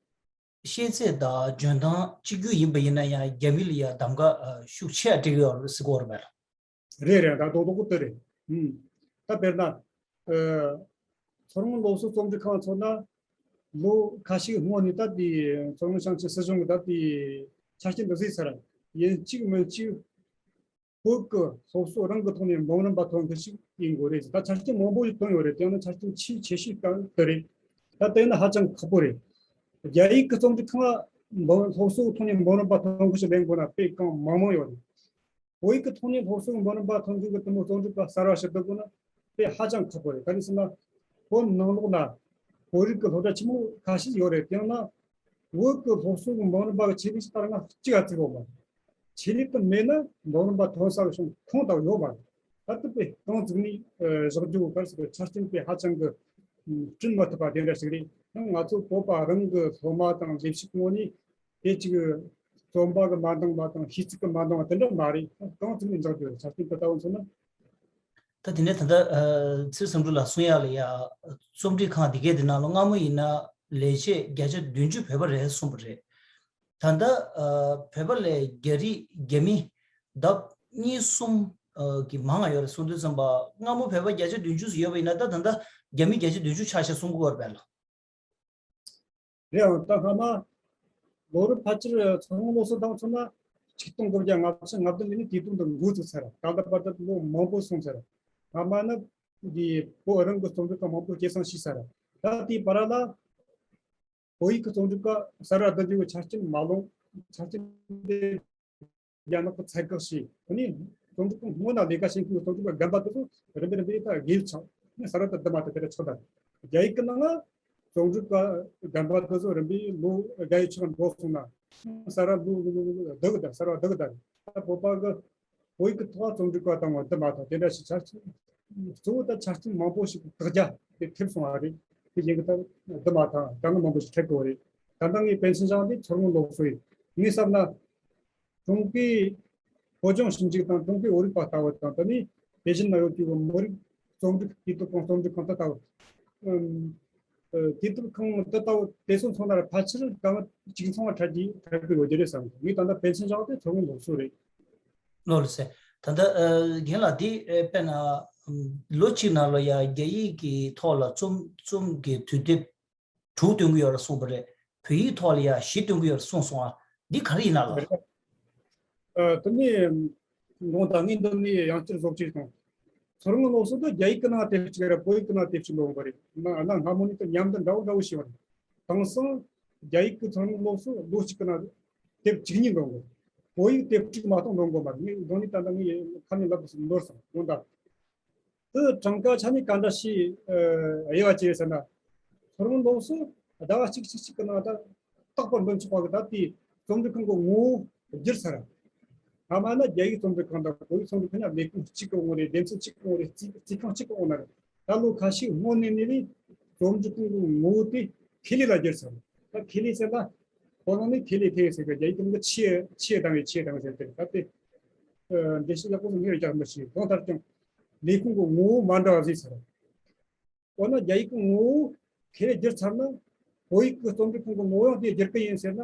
ཤེས་ཚད་དང་འཇོན་ཐང་གཅིག་གྱུར་ཡིན་པ་ཡིན་ན་ཡང་རྒྱ་མི་ལ་ཡང་གདམ་ག་ཨ་ཤུགས་ཆེ་བ་སྤྲད་ཀྱི་ཡོད་རེད་ཟེར་གྱི་ཡོད་རེད་པས། རེད་རེད། ད་རྡོག་རྡོག་པོ་དེ་རེད། ཨུམ། ད་དཔེར་ན། ཨ་མཚོ་སྔོན་སློབ་གསོ་རྩོམ་སྒྲིག་ཁང་ཚོ་ན་ལོ་ཁ་ཤས་སྔོན་ནས་ད་དེ་མཚོ་སྔོན་ཞིང་ཆེན་སྲིད་གཞུང་གི་ད་དེ་ ཆ་རྐྱེན་འདི་བཟོས་ཚར། ཡིན་གཅིག་མིན་གཅིག་བོད་ཀྱི་སློབ་གསོ་རང་གི་ཐོག་ནས་འབུམ་རམས་པ་ཐོན་མཁན་ཞིག་ཡིན་དགོས་རེད། ད་ཆ་རྐྱེན་མང་པོ་ཞིག་བཏོན་ཡོད་རེད། དེ་ཡང་ན་ཆ་རྐྱེན་ཆེས་ཆེ་ཤོས་གང་དེ་རེད། ད་དེ་ཡིན་ན་ཧ་ཅང་ཁག་པོ་རེད། རྒྱ་ཡིག་གི་རྩོམ་སྒྲིག་ཁང་ལ་འབུམ་སློབ་གསོའི་ཐོག་ནས་འབུམ་རམས་པ་ཐོན་མཁན་ཞིག་ལེན་དགོས་ན་དཔེ་གང་མང་མང་ཡོད་རེད། བོད་ཡིག་གི་ཐོག་ནས་སློབ་གསོའི་འབུམ་རམས་པ་ཐོན་མཁན་གྱི་དེ་མོ་རྩོམ་སྒྲིག་པ་གསར་བ་ཞིག་བསྡུ་དགོས་ན་དཔེ་ཧ་ཅང་ཁག་པོ་རེད། ག་རེ་ཟེར་ན། བོད་ནང་ལོགས་ན་བོད་རིགས་ཀྱི་སློབ་གྲྭ་ཆེན་མོ་ཁ་ཤས་ཡོད་རེད། དེ་ཡང་ན་བོད་ཀྱི་སློབ་གསོའི་འབུམ་རམས་པ་གི་ཆེད་ལས་ཞིག་ད་རང་གཅིག་ག་བརྩི་གོ་མ་རེད། ཆེད་ལས་དེ་མེད་ན་འབུམ་རམས་པ་ཐོན་ས་གི་ཤོང་ཁུངས་དག་ཡོད་མ་རེད། ད་དེ་དཔེ་རྐང་བཙུགས་ནས་བཞག་རྒྱུ་ག་རེ་ཟེར་དགོས། ཆ་རྐྱེན་དཔེ་ཧ་ཅང་གི་བསྐྲུན་མ་ཐུབ་པ་དེ་འདྲ་ཞིག་རེད། ཡང་ང་ཚོ་བོད་པ་རང་གི་སློབ་མ་དང་ལས་བྱེད་ངོས་ནས་དེ་གཅིག་རྩོམ་པ་གི་མ་འདང་བ་དང་ཤེས་ཚིག་གི་མ་འདང་བ་དེ་འདྲ་མ་རེད། རྐང་བཙུགས་ནས་འཇོག་རྒྱུ་རེད། ཆ་རྐྱེན་དེ་ལྟ་བུ་མཚོན་ན། ད་དེ་ནས་ད་ལྟ་ཚེ་བསམ་གྲུབ་ལགས་གསུང་ཡག་ལ་ཡ། རྩོམ་སྒྲིག་ཁང་འདི་གའི་དེ་ནང་ལ་སྔ་མོ་ཡིན་ན་ལས་བྱེད་བརྒྱ་ཆ་བདུན་ཅུ་བོད་པ་རེད་གསུངས་པ་རེད། ད་ལྟ་བོད་པ་ལས་རྒྱ་རིགས་རྒྱ་མི་ལྡབ་གཉིས་གསུམ་གྱིས་མང་ང་ཡོད་རེད་གསུང་དུས་ཙམ་པ། སྔ་མོ་བོད་པ་བརྒྱ་ཆ་བདུན་ཅུ་ཙམ་ཡོད་པ་ཡིན་ན་ད་ད་ལྟ་རྒྱ་མི་བརྒྱ་ཆ་བདུན་ཅུ་ཆགས་ཤག་གསུང་གི་ཡོད་རེད་པས་ལགས། རེད་ཨང་། ད་སྔ་མ་ལོ་རབས་ཕལ་ཆེར་མཚོ་སྔོན་སློབ་གསོ་དང་མཚོན་ན་ཆིག་སྟོང་དགུ་བརྒྱ་ལྔ་བཅུ་ང་བདུན་ལོ་ནས་དུས་དེབ་འདི་འགོ་བཙུགས་ཚར། ད་ལྟ་བར་དུ་ལོ་མང་པོ་སོང་ཚར། སྔ་མ་ནི་འདི་བོད་རང་གི་རྩོམ་སྒྲིག་ཁང་མང་པོ་སྐྱེད་སྲིང་བྱས་ཚར། ད་དེའི་བར་ལ་བོད་ཡིག་གི་རྩོམ་སྒྲིག་ཁང་གསར་བ་བསྡུ་རྒྱུ་གི་ཆ་རྐྱེན་མ་ལོངས། ཆ་རྐྱེན་དེ་རྒྱ་ནག་གི་ཚད་བཀག་བྱས། དེ་ནས་རྩོམ་སྒྲིག་ཁང་སྔོན་ལ་ལས་ཀ་བྱེད་མཁན་གྱི་རྩོམ་སྒྲིག་པ་རྒན་པ་དེ་ཚོ་རིམ་པས་རིམ་པས་ད་སྒེར་ཆགས་ནས་གསར་བ་དུ་བསྡུ་མ་ཐུབ། དེ་འདྲ་ཆགས་པ་རེད། རྒྱ་ཡིག་གི་ནང་ལ་རྩོམ་སྒྲིག་པ་རྒན་པ་དེ་ཚོ་རིམ་པས་ལོ་བརྒྱ་ཡི་ཕྱོགས་འགྲོ་སོང་ན་གསར་བ་བསྡུ་བསྡུ་བསྡུ་བསྡུ་གི་ད་གསར་བ་བསྡུ་གི་ད་རེད། ད་བོད་པ་གི་བོད་ཡིག་གི་ཐོག་རྩོམ་སྒྲིག་པ་དང་བསྡུ་མ་ཐུབ། དེ་འདྲ་ཞིག་ཆགས། གཙོ་བོ་ད་ཆ་རྐྱེན་མང་པོ་ཞིག་དག་རྒྱ་དེ་ཐེབས་སོང་བ་རེད། དེ་ཡིན་གི་ད་བསྡུ་མ་ཐུབ། དཀའ་ངལ་མང་པོ་ཞིག་འཕྲད་དགོས་རེད། ད་ལྟ་ངས་པཎ་ཆེན་བཞེངས་དེ་མཚོ་སྔོན་སློབ་གསོ་ཡིན། ངས་བསམ་ན་ཀྲུང་གོའི་བོད་ལྗོངས་ཞིབ་འཇུག་དང་ཀྲུང་གོའི་བོད་རིག་པ་ལྟ་བུ་དང་། དེ་ནས་པེ་ཅིན་ན་ཡོད་ཀྱི་མི་རིགས་རྩོམ་སྒྲིག་དུས་དེབ་ཁང་རྩོམ་སྒྲིག་ཁང་དེ་ལྟ་བུ། ཨམ། ཨ། དུས་དེབ་ཁང་དེ་ལྟ་བུ་དེ་ཚོ་ཚང་མ་ལ་ཕལ་ཆེར་དཀའ་ངལ་གཅིག་མཚུངས་པ་འཕྲད་ཀྱི་འཕྲད་དགོས་ཡོད་རྒྱུ་རེད་བསམ་གི། ངས་ད་ལྟ་པཎ་ཆེན་བཞེངས་དེ་མཚོ་སྔོན་སློབ་གསོ་རེད། ལགས་སོ། ད་ལྟ་ཨ་རྒན་ལགས་འདི་ཨ་དཔེར་ན་ཨམ་ལོ་གཅིག་ནང་ལ་ཡ་རྒྱ་ཡིག་གི་ཐོག་ལ་རྩོམ་རྩོམ་གྱི་དུས་དེབ་དྲུག་སྟོན་གྱི་ཡོད་རེད་གསུངས་པ་རེད། བོད་ཡིག་ཐོག་ལ་ཡ་བཞི་སྟོན་གྱི་ཡོད་རེད་གསུངས་སོང་ཨ། འདི་ག་རེ་ཡིན་ན་ལགས། ཨ། དེ་ནས་དགོངས་དག་ངས་འདི་ནས་ཡང་བསྐྱར་བཟོ་བཅོས་དང་། མཚོ་སྔོན་སློབ་གསོ་དེ་རྒྱ་ཡིག་གི་ནང་དེབ་གཅིག་རེད། བོད་ཡིག་གི་ནང་དེབ་གཅིག་འདོན་པ་རེད། ན་ན་སྔ་མོ་ནས་དེ་མཉམ་དུ་འདྲ་བོ་འདྲ་བོ་བྱས་པ་རེད། དེང་སང་རྒྱ་ཡིག་གི་མཚོ་སྔོན་སློབ་གསོ་ལོ་གཅིག་གི་ནང་དེབ་བཅུ་གཉིས་འདོན་དགོས། བོད་ཡིག་དེབ་དྲུག་མ་གཏོགས་འདོན་དགོས་མ་རེད། ངས་འདི་ནས་ད་ལྟ་ངས་ཁ་ནས་ལབ་དགོས་སུ་ནོར་སོང་དགོངས་དག་དེ་གྲངས་ཀ་ཆ་ནས་ག་འདྲ་ཞིག་ཨ་དབྱེ་བ་ཕྱེ་ཟེར་ན། མཚོ་སྔོན་སློབ་གསོ་ཟླ་བ་གཅིག་གཅིག་གཅིག་གི་ནང་ད་རྟག་པར་འདོན་ཆོག་པ་གི་ད་ལྟའི་རྩོམ་སྒྲིག་ཁང་གི་ངོ་བོ་བསྒྱུར་ཚར། སྔ་མ་ན་རྒྱ་ཡིག་རྩོམ་སྒྲིག་ཁང་དང་བོད་ཡིག་རྩོམ་སྒྲིག་ཁང་ཡང་ལས་ཁུངས་གཅིག་གི་ངོས་ནས་སྡེ་ཚན་གཅིག་གི་ངོས་ནས་རྩིས་རྩིས་ཁང་གཅིག་གི་ངོས་ནས་རེད། ད་ལོ་ཁ་ཤས་སྔོན་ནས་ནས་རྩོམ་སྒྲིག་ཁང་གི་ངོ་བོ་དེ་ཁེ་ལས་ལ་བསྒྱུར་ཚར། ད་ཁེ་ལས་ཟེར་ན་ཁོ་རང་ནས་ཁེ་ལས་ཐེ་ཟེར་གི་རྒྱ་ཡིག་གི་ཆེ་ཆེ་དང་བའི་ཆེ་དང་ཟེར་དེ་ད་དེ་འགྲེལ་བཤད་ཡག་པོ་ངས་རྒྱག་མི་ཤེས། གང་ལྟར་ཀྱང་ལས་ཁུངས་ཀྱི་ངོ་བོ་མ་འདྲ་བ་བཟོས་ཚར། འོ་ན་རྒྱ་ཡིག་གི་ངོ་བོ་ཁེ་ལས་བསྒྱུར་ཚར་ན་བོད་ཡིག་གི་རྩོམ་སྒྲིག་ཁང་གི་ངོ་བོ་ཡང་དེ་བསྒྱུར་གི་ཡིན་ཟེར་ན།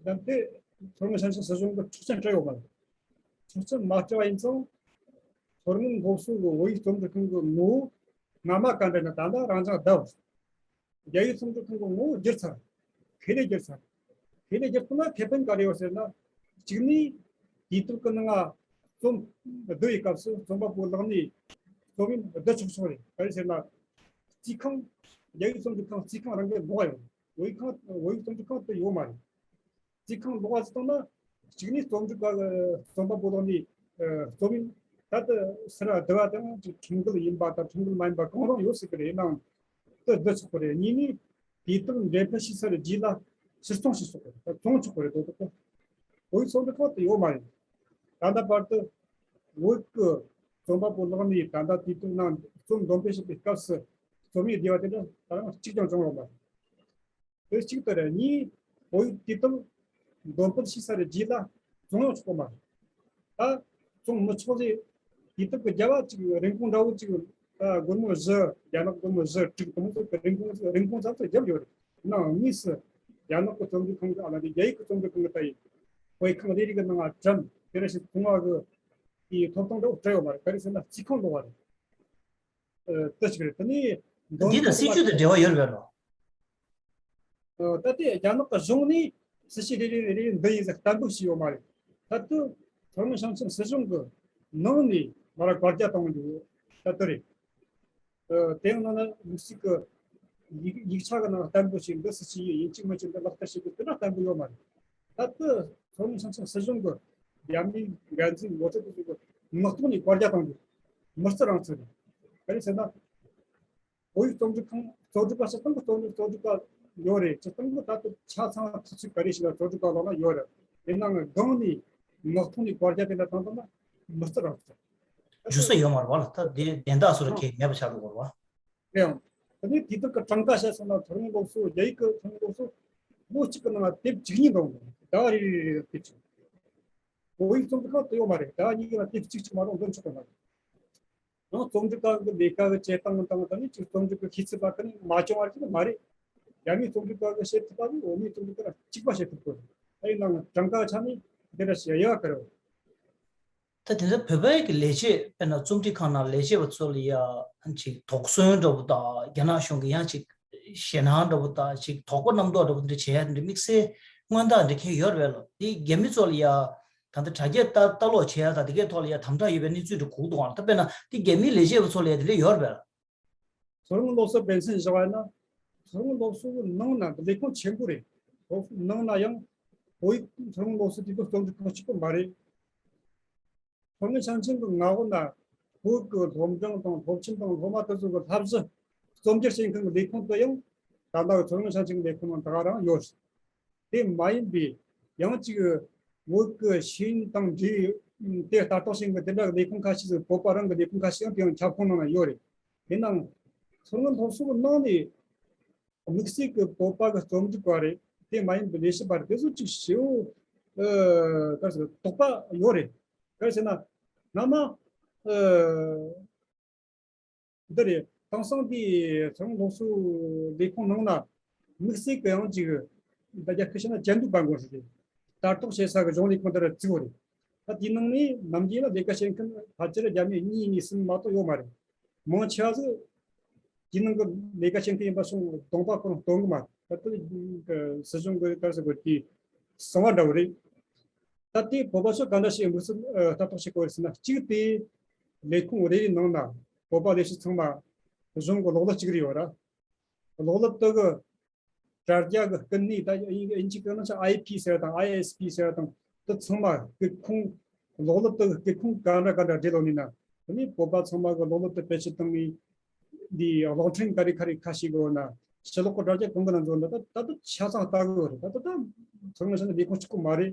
ད་དེ་མཚོ་སྔོན་ཞིང་ཆེན་སྲིད་གཞུང་གི་ཆོག་མཆན་སྤྲད་ཡོད་མ་རེད། ཆོག་མཆན་མ་སྤྲད་པ་ཡིན་ཙང་མཚོ་སྔོན་སློབ་གསོ་གི་བོད་ཡིག་རྩོམ་སྒྲིག་ཁང་གི་ངོ་བོ་སྔ་མ་ག་འདྲ་ན་ད་ལྟ་རང་ཅག་བསྡད། རྒྱ་ཡིག་རྩོམ་སྒྲིག་ཁང་གི་ངོ་བོ་བསྒྱུར་ཚར། ཁེ་ལས་བསྒྱུར་ཚར། ཁེ་ལས་བསྒྱུར་ཐུབ་ན་ཁེ་ཕན་ག་རེ་ཡོད་ཟེར་ན། གཅིག་ནི་དུས་དེབ་ཀྱི་ནང་ང་རྩོམ་བསྡུ་བའི་སྐབས་སུ་རྩོམ་པ་པོ་ལག་ནས་རྩོམ་ཡིག་བསྡུ་ཆོག་ཆོག་རེད། ག་རེ་ཟེར་ན། རྩིས་ཁང་། རྒྱ་ཡིག་རྩོམ་སྒྲིག་ཁང་རྩིས་ཁང་རང་གི་ལོགས་ཡོད། བོད་ཡིག་ཁང་བོད་ཡིག་རྩོམ་སྒྲིག་ཁང་དུ་ཡོད་མ་རེད། རྩིས་ཁང་ལོགས་ཀ་ཟེར་བཏང་ན། གཅིག་ནི་རྩོམ་སྒྲིག་པ་རྩོམ་པ་པོ་དང་ནི་རྩོམ་ཡིག་ད་ལྟ་ཟུར་བསྡུ་བ་དང་ཁྲིམས་འགལ་ཡིན་པ་དང་ཁྲིམས་འགལ་མ་ཡིན་པ་གང་རུང་ཡོད་སྲིད་ཀྱི་རེད། ནང་དུ་བསྡུ་ཆོག་གི་རེད། གཉིས་ནི་དུས་དེབ་འགྲེམས་སྤེལ་བྱས་ཚར་རྗེས་ལ་ཕྱིར་ཚོང་བྱེད་ཆོག་གི་རེད། བཙོང་ཆོག་གི་རེད། དོ་དོ་བོད་ཡིག་རྩོམ་སྒྲིག་ཁང་དུ་ཡོད་མ་རེད། ད་ལྟ་བར་དུ་བོད་ཀྱི་རྩོམ་པ་པོ་ལག་ནས་ད་ལྟ་དུས་དེབ་ནང་རྩོམ་འདོན་སྤེལ་བྱེད་པའི་སྐབས་སུ་རྩོམ་ཡིག་བསྡུས་པ་དེ་འདྲ་ད་རུང་གཅིག་ཀྱང་བྱུང་ཡོད་མ་རེད། དེ་གཅིག་ཏུ་རེད། གཉིས། བོད་ཡིག་དུས་དེབ་འདོན་སྤེལ་བྱས་ཚར་རྗེས་ལ་བཙོང་ཡང་ཆོག་གི་མ་རེད། ད་བཙོང་མི་ཆོག་ཟེར། དུས་དེབ་ཀྱི་རྒྱབ་ལ་ཅིག་རིན་གོང་འདྲ་བོ་ཅིག་ཨ་སྒོར་མོ་བཞི། རྒྱ་ནག་སྒོར་མོ་བཞི་དྲུག་དེ་མོ་ཟེར་གི་རིན་གོང་རིན་གོང་ཙམ་ཙམ་བརྒྱབ་ཡོད་རེད། ནང་གཉིས་སུ་རྒྱ་ནག་གི་རྩོམ་སྒྲིག་ཁང་གི་ཨ་ལ་དེ་རྒྱ་ཡིག་གི་རྩོམ་སྒྲིག་ཁང་གི་ལྟ་ཡིན། དཔེ་ཁང་རེ་རེ་གི་ནང་ལ་གྲམ་དེ་འདྲ་ཞིག་བཙོང་བ་གི་དེའི་ཐོབ་ཐང་འདྲ་བོ་སྤྲད་ཡོད་མ་རེད། ག་རེ་ཟེར་ན་རྩིས་ཁང་ལོགས་པ་རེད། ཨ་དེ་ཞིག་རེད། དེ་ནས་འདོན་འདི་དང་སྲིད་ཇུས་དང་འབྲེལ་བ་ཡོད་རེད་པས་ལོ། ཨ་ད་ལྟའི་རྒྱ་ནག་གི་གཞུང་ནས་ སྲིད་ཇུས་རེ་རེ་རེ་རེ་འདི་ཡིན་ཟེར་གཏན་འབེབས་བྱས་ཡོད་མ་རེད། ད་དུང་མཚོ་སྔོན་ཞིང་ཆེན་སྲིད་གཞུང་གི་ནང་ནས་མ་ར་བཀའ་རྒྱ་བཏང་རྒྱུ་ད་དུ་རེད། ཨ། དེ་ཡང་ནང་ན་དམིགས་བསལ་གྱི་ཡིག་ཡིག་ཆ་གི་ནང་གཏན་འབེབས་བྱས་འདི་སྲིད་ཇུས་ཡིན་གཅིག་མིན་གཅིག་འདི་ལག་བསྟར་བྱེད་དགོས་དེ་འདྲ་གཏན་འབེབས་ཡོད་མ་རེད། ད་དུང་མཚོ་སྔོན་ཞིང་ཆེན་སྲིད་གཞུང་གི་རྒྱ་མིའི་འགན་འཛིན་ངོ་སྤྲོད་དེ་ཚོ་གི་ངག་ཐོག་ནས་བཀའ་རྒྱ་བཏང་རྒྱུ་མི་སྤྱི་རང་ཚུགས་རེད། ག་རེ་ཟེར་ན། བོད་ཡིག་རྩོམ་སྒྲིག་ཁང་རྩོམ་སྒྲིག་པ་སྤྱིར་བཏང་གི་རྩོམ་སྒྲིག་རྩོམ་སྒྲིག་པ་ཡོད་རེད། སྤྱིར་བཏང་གི་ད་ལྟ་ཆ་ཚང་ཐག་གཅོད་ག་རེ་ཞིག་ལ་རྩོམ་སྒྲིག་པ་ལོག་ན་ཡོད་རེད། དེ་ནང་སྒང་ནས་ངག་ཐོག་ནས་བཀའ་རྒྱ་དེ་འདྲ་བཏང་བཏང་ན་མི་སྤྱི་རང་ཚུགས། འཇུ་ས་ཡོད་མ་རེད་བ་ལ། ད་དེ་དན་རྟགས་སོ་ར་ཁེ་མེད་པ་ཆགས་འགྲོ་གི་རེད་བ། རེད་ཡང་། དེ་ནས་དེ་དག་གི་གྲངས་ཀ་བཤད་སོང་ན་མཚོ་སྔོན་སློབ་གསོ་རྒྱ་ཡིག་གི་མཚོ་སྔོན་སློབ་གསོ་ལོ་གཅིག་གི་ནང་ལ་དེབ་བཅུ་གཉིས་འདང་ཟླ་བ་རེ་རེ་རེ་དེབ་བཅུ། བོད་ཡིག་རྩོམ་སྒྲིག་ཁང་དུ་ཡོད་མ་རེད། ཟླ་བ་གཉིས་ཀྱི་ནང་དེབ་གཅིག་གཅིག་མ་གཏོགས་འདོན་ཆོག་གི་མ་རེད། ཡང་རྩོམ་སྒྲིག་ཁང་གི་ལས་ཀ་གི་བྱེད་སྟངས་དང་ད་ནི་ཅིག་རྩོམ་སྒྲིག་གི་ཤེས་ཚད་པ་ཁ་ནས་མ་བྱུང་བ་ཞིག་མ་རེད། རྒྱ་མིའི་རྩོམ་སྒྲིག་ཁང་གི་བྱེད་ཐུབ་པ་དང་བོད་མིའི་རྩོམ་སྒྲིག་ཁང་གཅིག་པ་བྱེད་ཐུབ་དགོས། ཨ་ཡིན་ནའང་གྲངས་ཀ་ཆ་ནས་འདི་འདྲ་ཞིག་ཡོད་གི་རེད། ད་དེ་འདྲ་བོད་པའི་གི་ལས་བྱེད་དཔེར་ན་རྩོམ་སྒྲིག་ཁང་ནང་ལས་བྱེད་པ་ཚོ་ལ་ཡ་ཅིག་དོགས་ཟོན་འདྲ་པོ་དང་རྒྱ་ནག་གཞུང་གི་ཡང་ཅིག་ཞེད་སྣང་འདྲ་པོ་དང་ཅིག་དོགས་པ་རྣམ་རྟོག་འདྲ་པོ་འདི་འདྲ་བྱེད་ཡ་འདི་དམིགས་བསལ་མངོན་རྟགས་འདི་འཁེལ་ཡོད་རེད་ལོ། དེ་རྒྱ་མི་ཚོ་ལ་ཡ་ད་ལྟ་དྲ་རྒྱ་ལྟ་ལྟ་ཀློག་བྱེད་ཡ་དང་དེ་གའི་ཐོག་ལ་ཡ་དམ་དྲག་ཡོད་པའི་གནས་ཚུལ་འདྲ་གོ་གི་འདུག་ཨང་། ད་དཔེར་ན་དེ་རྒྱ་མིའི་ལས་བྱེད་པ་ཚོ་ལ་ཡ་དེ་འདྲ་ཡོད་རེད་པས། མཚོ་སྔོན་སློབ་གསོ་དཔེ་མཚོན་བཞག་པ་ཡིན་ན། མཚོ་སྔོན་སློབ་གསོ་གི་ནང་ན་ལས་ཁུངས་ཆེན་པོ་རེད། སློབ་གསོ་ནང་ན་ཡང་བོད་ཡིག་མཚོ་སྔོན་སློབ་གསོ་དེ་ཚོ་རྩོམ་སྒྲིག་ཁང་གཅིག་པུ་མ་རེད། མཚོ་སྔོན་ཞིང་ཆེན་གྱི་མངའ་འོག་ན་བོད་ཀྱི་སློབ་འབྲིང་དང་སློབ་ཆེན་དང་སློབ་མ་དེ་ཚོ་གི་བསླབ་གཞི་རྩོམ་སྒྱུར་བྱེད་མཁན་གྱི་ལས་ཁུངས་དེ་ཡང་ད་ལྟ་མཚོ་སྔོན་ཞིང་ཆེན་གྱི་ལས་ཁུངས་ནང་ད་ག་རང་ཡོད། དེ་མ་ཡིན་པའི་ཡང་ཅིག་བོད་ཀྱི་ཤེས་ཡོན་དང་འབྲེལ་དེ་ལྟ་རྟོག་བྱེད་མཁན་དེ་འདྲ་ལས་ཁུངས་ཁ་ཤས་ཤིག་བོད་པ་རང་གི་ལས་ཁུངས་ཁ་ཤས་ཡང་དེ་ཡང་ཁྱབ་ཁོངས་ནང་ན་ཡོད་རེད། དེ་ནང་མཚོ་སྔོན་སློབ་གསོ་གི་ནང་ནས་དམིགས་བསལ་གྱི་བོད་པ་གི་རྩོམ་སྒྲིག་པ་རེད། དེ་མ་ཡིན་པའི་ལས་བྱེད་པ་རེད། དེ་ཚོ་ཅིག་ཞེ་པོ་ཨ་ག་རེ་ཟེར་དོགས་པ་ཡོད་རེད། ག་རེ་ཟེར་ན་སྔ་མ་ཨ་འདི་རེད། དེང་སང་དེ་མཚོ་སྔོན་སློབ་གསོ་ལས་ཁུངས་ནང་ན་དམིགས་བསལ་གྱི་ཡང་ཅིག་ད་རྒྱ་སྐད་བཤད་ན་ཅན་དུ་པན་གོ་ཧྲི་རེད། ལྟ་རྟོག་བྱེད་ས་གི་གཞུང་ལས་ཁུངས་དེ་ར་བཙུགས་པ་རེད། ད་དེའི་ནང་ནས་ནམ་རྒྱུན་ལ་ལས་ཀ་བྱེད་མཁན་ཕལ་ཆེར་རྒྱ་མི་གཉིས་ནས་གསུམ་མ་གཏོགས་ཡོད་མ་རེད། མང་ཆེ་བ་ཟིག་དེའི་ནང་གི་ལས་ཀ་བྱེད་མཁན་ཡིན་པ་སོང་གདོང་པ་ཁོ་རང་སྟོན་གི་མ་རེད། ད་ལྟ་སྲིད་གཞུང་གི་ག་རེ་ཟེར་དགོས་དེ་གསང་བ་འདྲ་བོ་རེད། ད་ལྟའི་བོད་པ་ཚོ་ག་འདྲ་ཞིག་དམིགས་བསལ་ལྟ་རྟོག་བྱེད་དགོས་རེད་ཟེར་ན། གཅིག་དེ་ལས་ཁུངས་རེ་རེའི་ནང་ན་བོད་པ་ལས་བྱེད་ཚང་མ་གཞུང་གི་ལོགས་སློབ་གཅིག་རེ་ཡོད་ར། ལོགས་སློབ་དེ་གི་དྲ་རྒྱ་གི་སྐུ་ནི་ད་དབྱིན་ཇི་སྐད་ནང་ཨའི་པི་ཟེར་དང་ཨའི་ཨེས་པི་ཟེར་དང་དེ་ཚང་མ་སྐུ་ཁུངས་ལོགས་སློབ་དེ་གི་སྐུ་ཁུངས་ག་འདྲ་ག་འདྲ་སྦྲེལ་ལོ་ནི་ན། དེ་ནི་བོད་པ་ཚང་མ་གི་ལོགས་སློབ་དེ་བེད་སྤྱོད་བཏང་ནི། འདི་གློག་འཕྲིན་ག་རེ་ག་རེ་ཁ་ཤས་གི་འོ་ན་ཕྱི་ལོགས་གི་དྲ་རྒྱ་གང་གི་ནང་འཛུལ་ན་ད་ད་ད་ཆ་ཚང་ལྟ་གི་ཡོད་རེད། ད་ད་ད་མཚོ་སྔོན་ཞིང་ཆེན་ལས་ཁུངས་གཅིག་པུ་མ་རེད།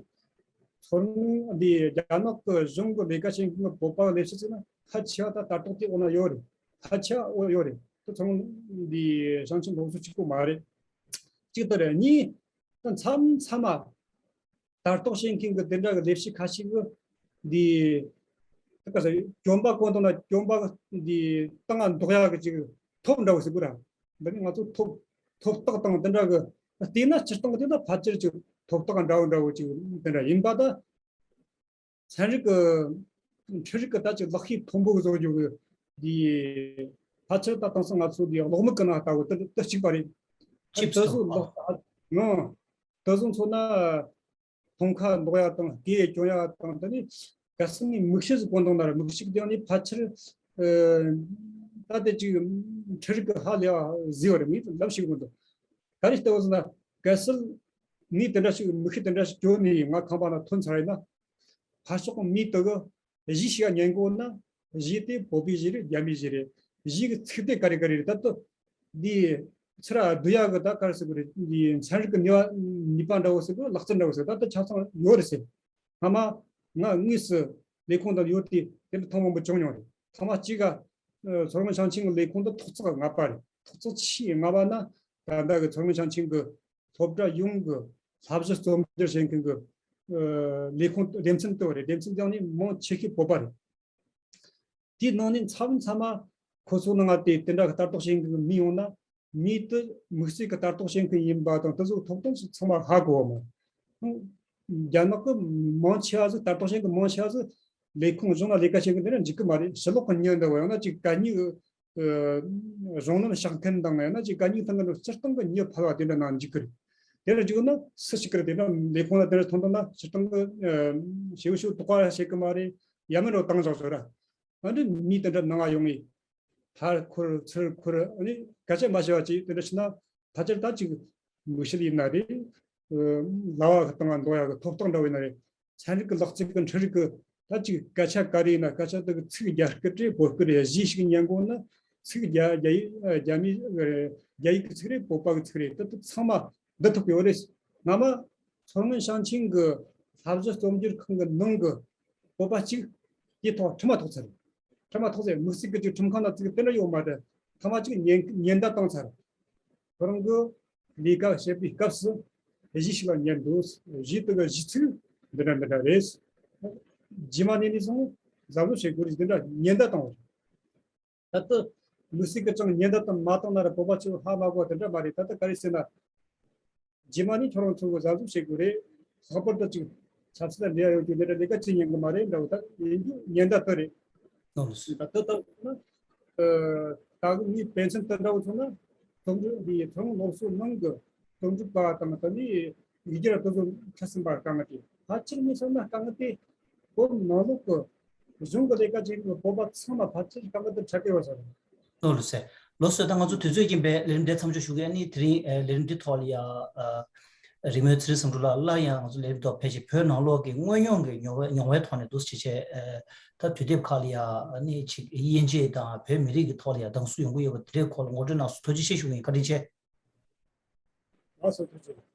མཚོ་སྔོན་འདི་རྒྱ་ནག་གི་གཞུང་གི་ལས་ཀ་བྱེད་མཁན་གི་བོད་པ་ལས་བྱེད་ཚོ་ན་ཁ་ཆེ་བ་ད་ལྟ་རྟོག་དེ་འོ་ན་ཡོད་རེད། ཁ་ཆེ་བ་འོ་ཡོད་རེད། ད་མཚོ་སྔོན་འདི་ཞིང་ཆེན་སློབ་གསོ་གཅིག་པུ་མ་རེད། གཅིག་དེ་རེད། གཉིས། ད་མཚམས་མཚམས་མ་ལྟ་རྟོག་བྱེད་མཁན་གྱི་དེ་འདྲ་གི་ལས་བྱེད་ཁ་ཤས་ཀྱིས་འདི་ད་ག་ས་གྱོན་པ་གོན་བཏང་ན་གྱོན་པ་འདི་སྟེང་ང་འདོགས་ཡག་གི་ཅིག་ཐོབ་འདྲ་བོ་ཟེར་དགོས་ར། འདི་ནི་ང་ཚོ་ཐོབ་ཐོབ་རྟགས་དང་དེ་འདྲ་གི་བལྟས་ན་སྤྱིར་བཏང་གི་དེ་ད་ཕལ་ཆེར་ཅིག་ཐོབ་རྟགས་འདྲ་བོ་འདྲ་བོ་ཅིག་དེ་འདྲ་ཡིན་པ་ད། ཚན་རིག་གི་འཕྲུལ་རིག་གི་ད་ཅིག་ལག་ཤེས་མཐོན་པོ་བཟོ་རྒྱུ་གི་འདི་ཕལ་ཆེར་ད་དེང་སང་ང་ཚོ་འདི་གློག་མིག་གི་ནང་ལྟ་བུ་དེ་དེ་གཅིག་པ་རེད། ཅིབ་ད་གཟོད་ལག་ང་དེ་གཟོད་མཚོན་ན་མཐོང་ཁ་འདོགས་ཡ་དང་སྐེ་གྱོན་ཡ་དང་དེ་ནི་གལ་སྲིད་ངས་མིག་ཤེལ་ཟིག་གོན་བཏང་ན་ར་མིག་ཤེལ་དེ་ནི་ཕལ་ཆེར་ད་དེ་ཅིག་འཕྲུལ་རིག་གི་ཧ་ལས་པ་བཟོས་པ་རེད། ངས་ལབ་ཤེས་གི་མི་འདུག་ག་རེ་ལྟ་བུ་ཟེར་ན་གལ་སྲིད་ངས་དེ་འདྲ་ཞིག་མིག་ཤེལ་དེ་འདྲ་ཞིག་གྱོན་ནས་ང་ཁང་པ་ན་ཐོན་ཚར་ཡིན་ན། ཕར་ཕྱོགས་མི་དེ་གི་གཞས་ཤིག་ཉན་དགོས་ན། གཞས་དེ་བོད་པའི་གཞས་རེད། རྒྱ་མིའི་གཞས་རེད། གཞས་ཀྱི་ཚིག་དེ་ག་རེ་ག་རེ་རེད། ད་ལྟ་འདི་ཚུར་བསྡུ་ཡག་གི་ད་ག་རེ་ཟེར་དགོས་རེད། འདི་ཚན་རིག་གི་ནུས་པ་ནུས་པ་འདྲ་བོ་ཟེར་དགོས། ལག་རྩལ་འདྲ་བོ་ཟེར། ད་ལྟ་ཆ་ཚང་ཡོད་རེད་ཟེར། སྔ་མ་ང་དངོས་སུ་ལས་ཁུངས་དང་ཡོད་དེ་དེ་འདྲ་ཐེངས་མང་པོ་བྱུང་མྱོང་རེད། ཐེངས་མ་གཅིག་ག་མཚོ་སྔོན་ཞིང་ཆེན་གྱི་ལས་ཁུངས་དེ་ཐོག་བརྩེགས་ལྔ་པ་རེད། ཐོག་བརྩེགས་ཆེས་ལྔ་པ་ན་ད་ལྟ་གི་མཚོ་སྔོན་ཞིང་ཆེན་གྱི་སློབ་གྲྭ་ཡོངས་ཀྱི་བསླབ་གཞི་རྩོམ་སྒྱུར་བྱེད་མཁན་གྱི་ལས་ཁུངས་སྡེ་ཚན་དེ་རེད། སྡེ་ཚན་དེ་ནི་མང་ཆེ་ཤོས་བོད་པ་རེད། དེའི་ནང་ནས་མཚམས་མཚམས་མ་ཁོ་ཚོ་ནང་ང་དེ་དེ་འདྲ་གི་ལྟ་རྟོག་བྱེད་མཁན་གྱི་མི་ཡོང་ན་མི་དེ་དམིགས་བསལ་གྱི་ལྟ་རྟོག་བྱེད་མཁན་ཡིན་པ་དང་དེ་ཚོ་ཐོབ་ཐང་ཚང་མ་ཧ་གོ་བ་མ་རེད། རྒྱ་ནག་གི་མང་ཆེ་བ་ཟིག་ལྟ་རྟོག་བྱེད་མཁན་མང་ཆེ་བ་ཟིག་ལས་ཁུངས་གཞུང་ལ་ལས་ཀ་བྱེད་མཁན་དེ་འདྲ་འཇུག་གི་མ་རེད། ཕྱི་ལོགས་གི་མྱི་འདྲ་བོ་ཡང་ན་ཅིག་གད་སྙིགས་གཞུང་ལམ་གཤགས་མཁན་དང་ཡང་ན་ཅིག་གད་སྙིགས་འཐེན་མཁན་སྤྱིར་བཏང་གི་མྱི་ཕལ་བ་དེ་འདྲ་ནང་འཇུག་གི་རེད། དེ་འདྲ་བྱུང་ན་སུ་ཞིག་གིས་དེ་འདྲ་ལས་ཁུངས་ལ་དེ་འདྲ་ཐོན་ཐོན་ན་སྤྱིར་བཏང་གི་ཞེ་པོ་ཞིག་དོགས་པ་བྱེད་གི་མ་རེད། ཡ་མེད་འགྲོ་བཏང་བཞག་ཆོག་ར། ཨ་ནི་མི་དེ་འདྲ་ནང་ང་ཡོང་ངེ་ཕར་འཁོར་ཚུར་འཁོར། ཨ་ནི་སྐད་ཆ་མ་བཤད་པ་ཅིག་དེ་འདྲ་བྱས་ན་ཕལ་ཆེར་ད་ཅིག་མི་ཤེས་ཡིན་ན་རེད། ལྭ་བ་གི་སྟེང་ང་འདོགས་ཡག་གི་ཐོབ་ཐང་འདྲ་བོ་ཡིན་ན་རེད། ཚན་རིག་གི་ལག་རྩལ་གི་འཕྲུལ་རིག་གི་ད་ཅིག་སྐད་ཆ་ག་རེ་ཡིན་ན་སྐད་ཆ་དེ་གི་ཚིག་རྒྱ་སྐད་རེད་བོད་སྐད་རེད་གཞས་ཤིག་ཉན་དགོས་ན་ཚིག་རྒྱ་རྒྱ་ཡིག་རྒྱ་མི་རྒྱ་ཡིག་གི་ཚིག་རེད་བོད་པ་གི་ཚིག་རེད། དེ་དེ་ཚང་མ་འདི་ཐུབ་ཡོད་རེད། སྔ་མ་མཚོ་སྔོན་ཞིང་ཆེན་གི་ལྷ་བཞི་རྩོམ་སྒྱུར་ཁང་གི་ནང་གི་བོད་པ་གཅིག་དེ་ཐོག་ཁྲིམས་མ་ཐོག་ཚར། ཁྲིམས་མ་ཐོག་ཚར། དམིགས་བསལ་གི་ཅིག་ཁྲིམས་ཁང་ན་ཚིག་དེ་འདྲ་ཡོད་མ་རེད། ཐ་མ་ཅིག་ཉེན་ཉེན་བརྡ་བཏང་ཚར། ཁོ་རང་གི་ལས་ཀ་བྱེད་པའི་སྐབས་སུ་གཞས་ཤིག་ལ་ཉན་འདུག་གཞས་དེ་གི་གཞས་ཚིག་འདི་འདྲ་འདི་འདྲ་རེད། རྗེས་མ་ནས་ནས་བཟུང་གཟབ་གཟབ་བྱེད་དགོས་རེད། འདི་འདྲ་ཉེན་བརྡ་བཏང་བ་རེད། ད་ལྟ་དམིགས་བསལ་གྱི་ཅང་ཉེན་བརྡ་དང་མ་བཏང་ན་ར་བོད་པ་ཚོས་ཧ་མ་གོ་བ་དེ་འདྲ་མ་རེད། ད་ལྟ་ག་རེ་ཟེར་ན། རྗེས་མ་ནི་ཁྱོད་རང་ཚོ་གི་གཟབ་གཟབ་བྱེད་དགོས་རེད། ལྷག་པར་དུ་ཅིག་ཆབ་སྲིད་ལ་འབྲེལ་བ་ཡོད་རྒྱུ་འདི་འདྲ་ལས་ཀ་བྱེད་ཉན་གི་མ་རེད་འདྲ་བོ་ད་ཡིན་རྒྱུ་ཉེན་བརྡ་དེ་རེད། ལགས་སོ། ད་ལྟ་ད་ན་ད་གི་ངའི་དཔེ་མཚོན་དེ་འདྲ་བོ་མཚོན་ན་རྩོམ་འབྲི་འདི་ཚོང་སློབ་གསོ་ནང་གི་རྩོམ་སྒྲིག་པ་དང་ད་ནི་ཡི་གེ་ར་དེ་ཚོ་ཁྲིད་ཟིན་པ་དཀའ་ངལ་དེ་ཕལ་ཆེར་མི་ཚང་ན་དཀའ་ངལ་དེ་བོད་ནང་ལོགས་ཀྱི་གཞུང་གི་ལས་ཀ་བྱེད་མཁན་བོད་པ་ཚང་མ་ཕལ་ཆེར་དཀའ་ངལ་དེ་འཕྲད་ཀྱི་ཡོད་ས་རེད། ལགས་སོ། ལགས་སོ། ད་ང་ཚོ་དུས་ཚོད་ཀྱིས་འབད་ལས་རིམ་འདི་མཚམས་འཇོག་ཞུ་གི་ཡིན། ཨ་ནི་དེ་རིང་ཨ་ལས་རིམ་འདི་ཐོག་ལ་ཡ་ཨ་རིག་མོའི་ཚེ་རིང་བསམ་གྲུབ་ལགས་སླར་ཡང་ང་ཚོ་ལས་རིམ་ཐོག་ཕེབས་བྱས་བོད་ནང་ལོགས་ཀྱི་དངོས་མྱོང་གི་མྱོང་བ་མྱོང་བའི་ཐོག་ནས་འདུག་སེ་བྱས་བྱས་ཨ་ད་དུས་དེབ་ཁག་ལ་ཡ་ཨ་ནི་ཅིག་དབྱེ་འབྱེད་དང་བོད་མི་རིགས་ཀྱི་ཐོག་ལ་ཡ་གདམ་གསུམ་ཡོང་གི་ཡོད་པ་དེ་འདྲའི་སྐོར་ལ་ངོ་སྤྲོད་གནང་སོང་། ཐུགས་རྗེ་ཆེ་ཞུ་གི་ཡིན། བཀའ་དྲིན་ཆེ། ལགས་སོ། ཐུགས་རྗེ་ཆེ།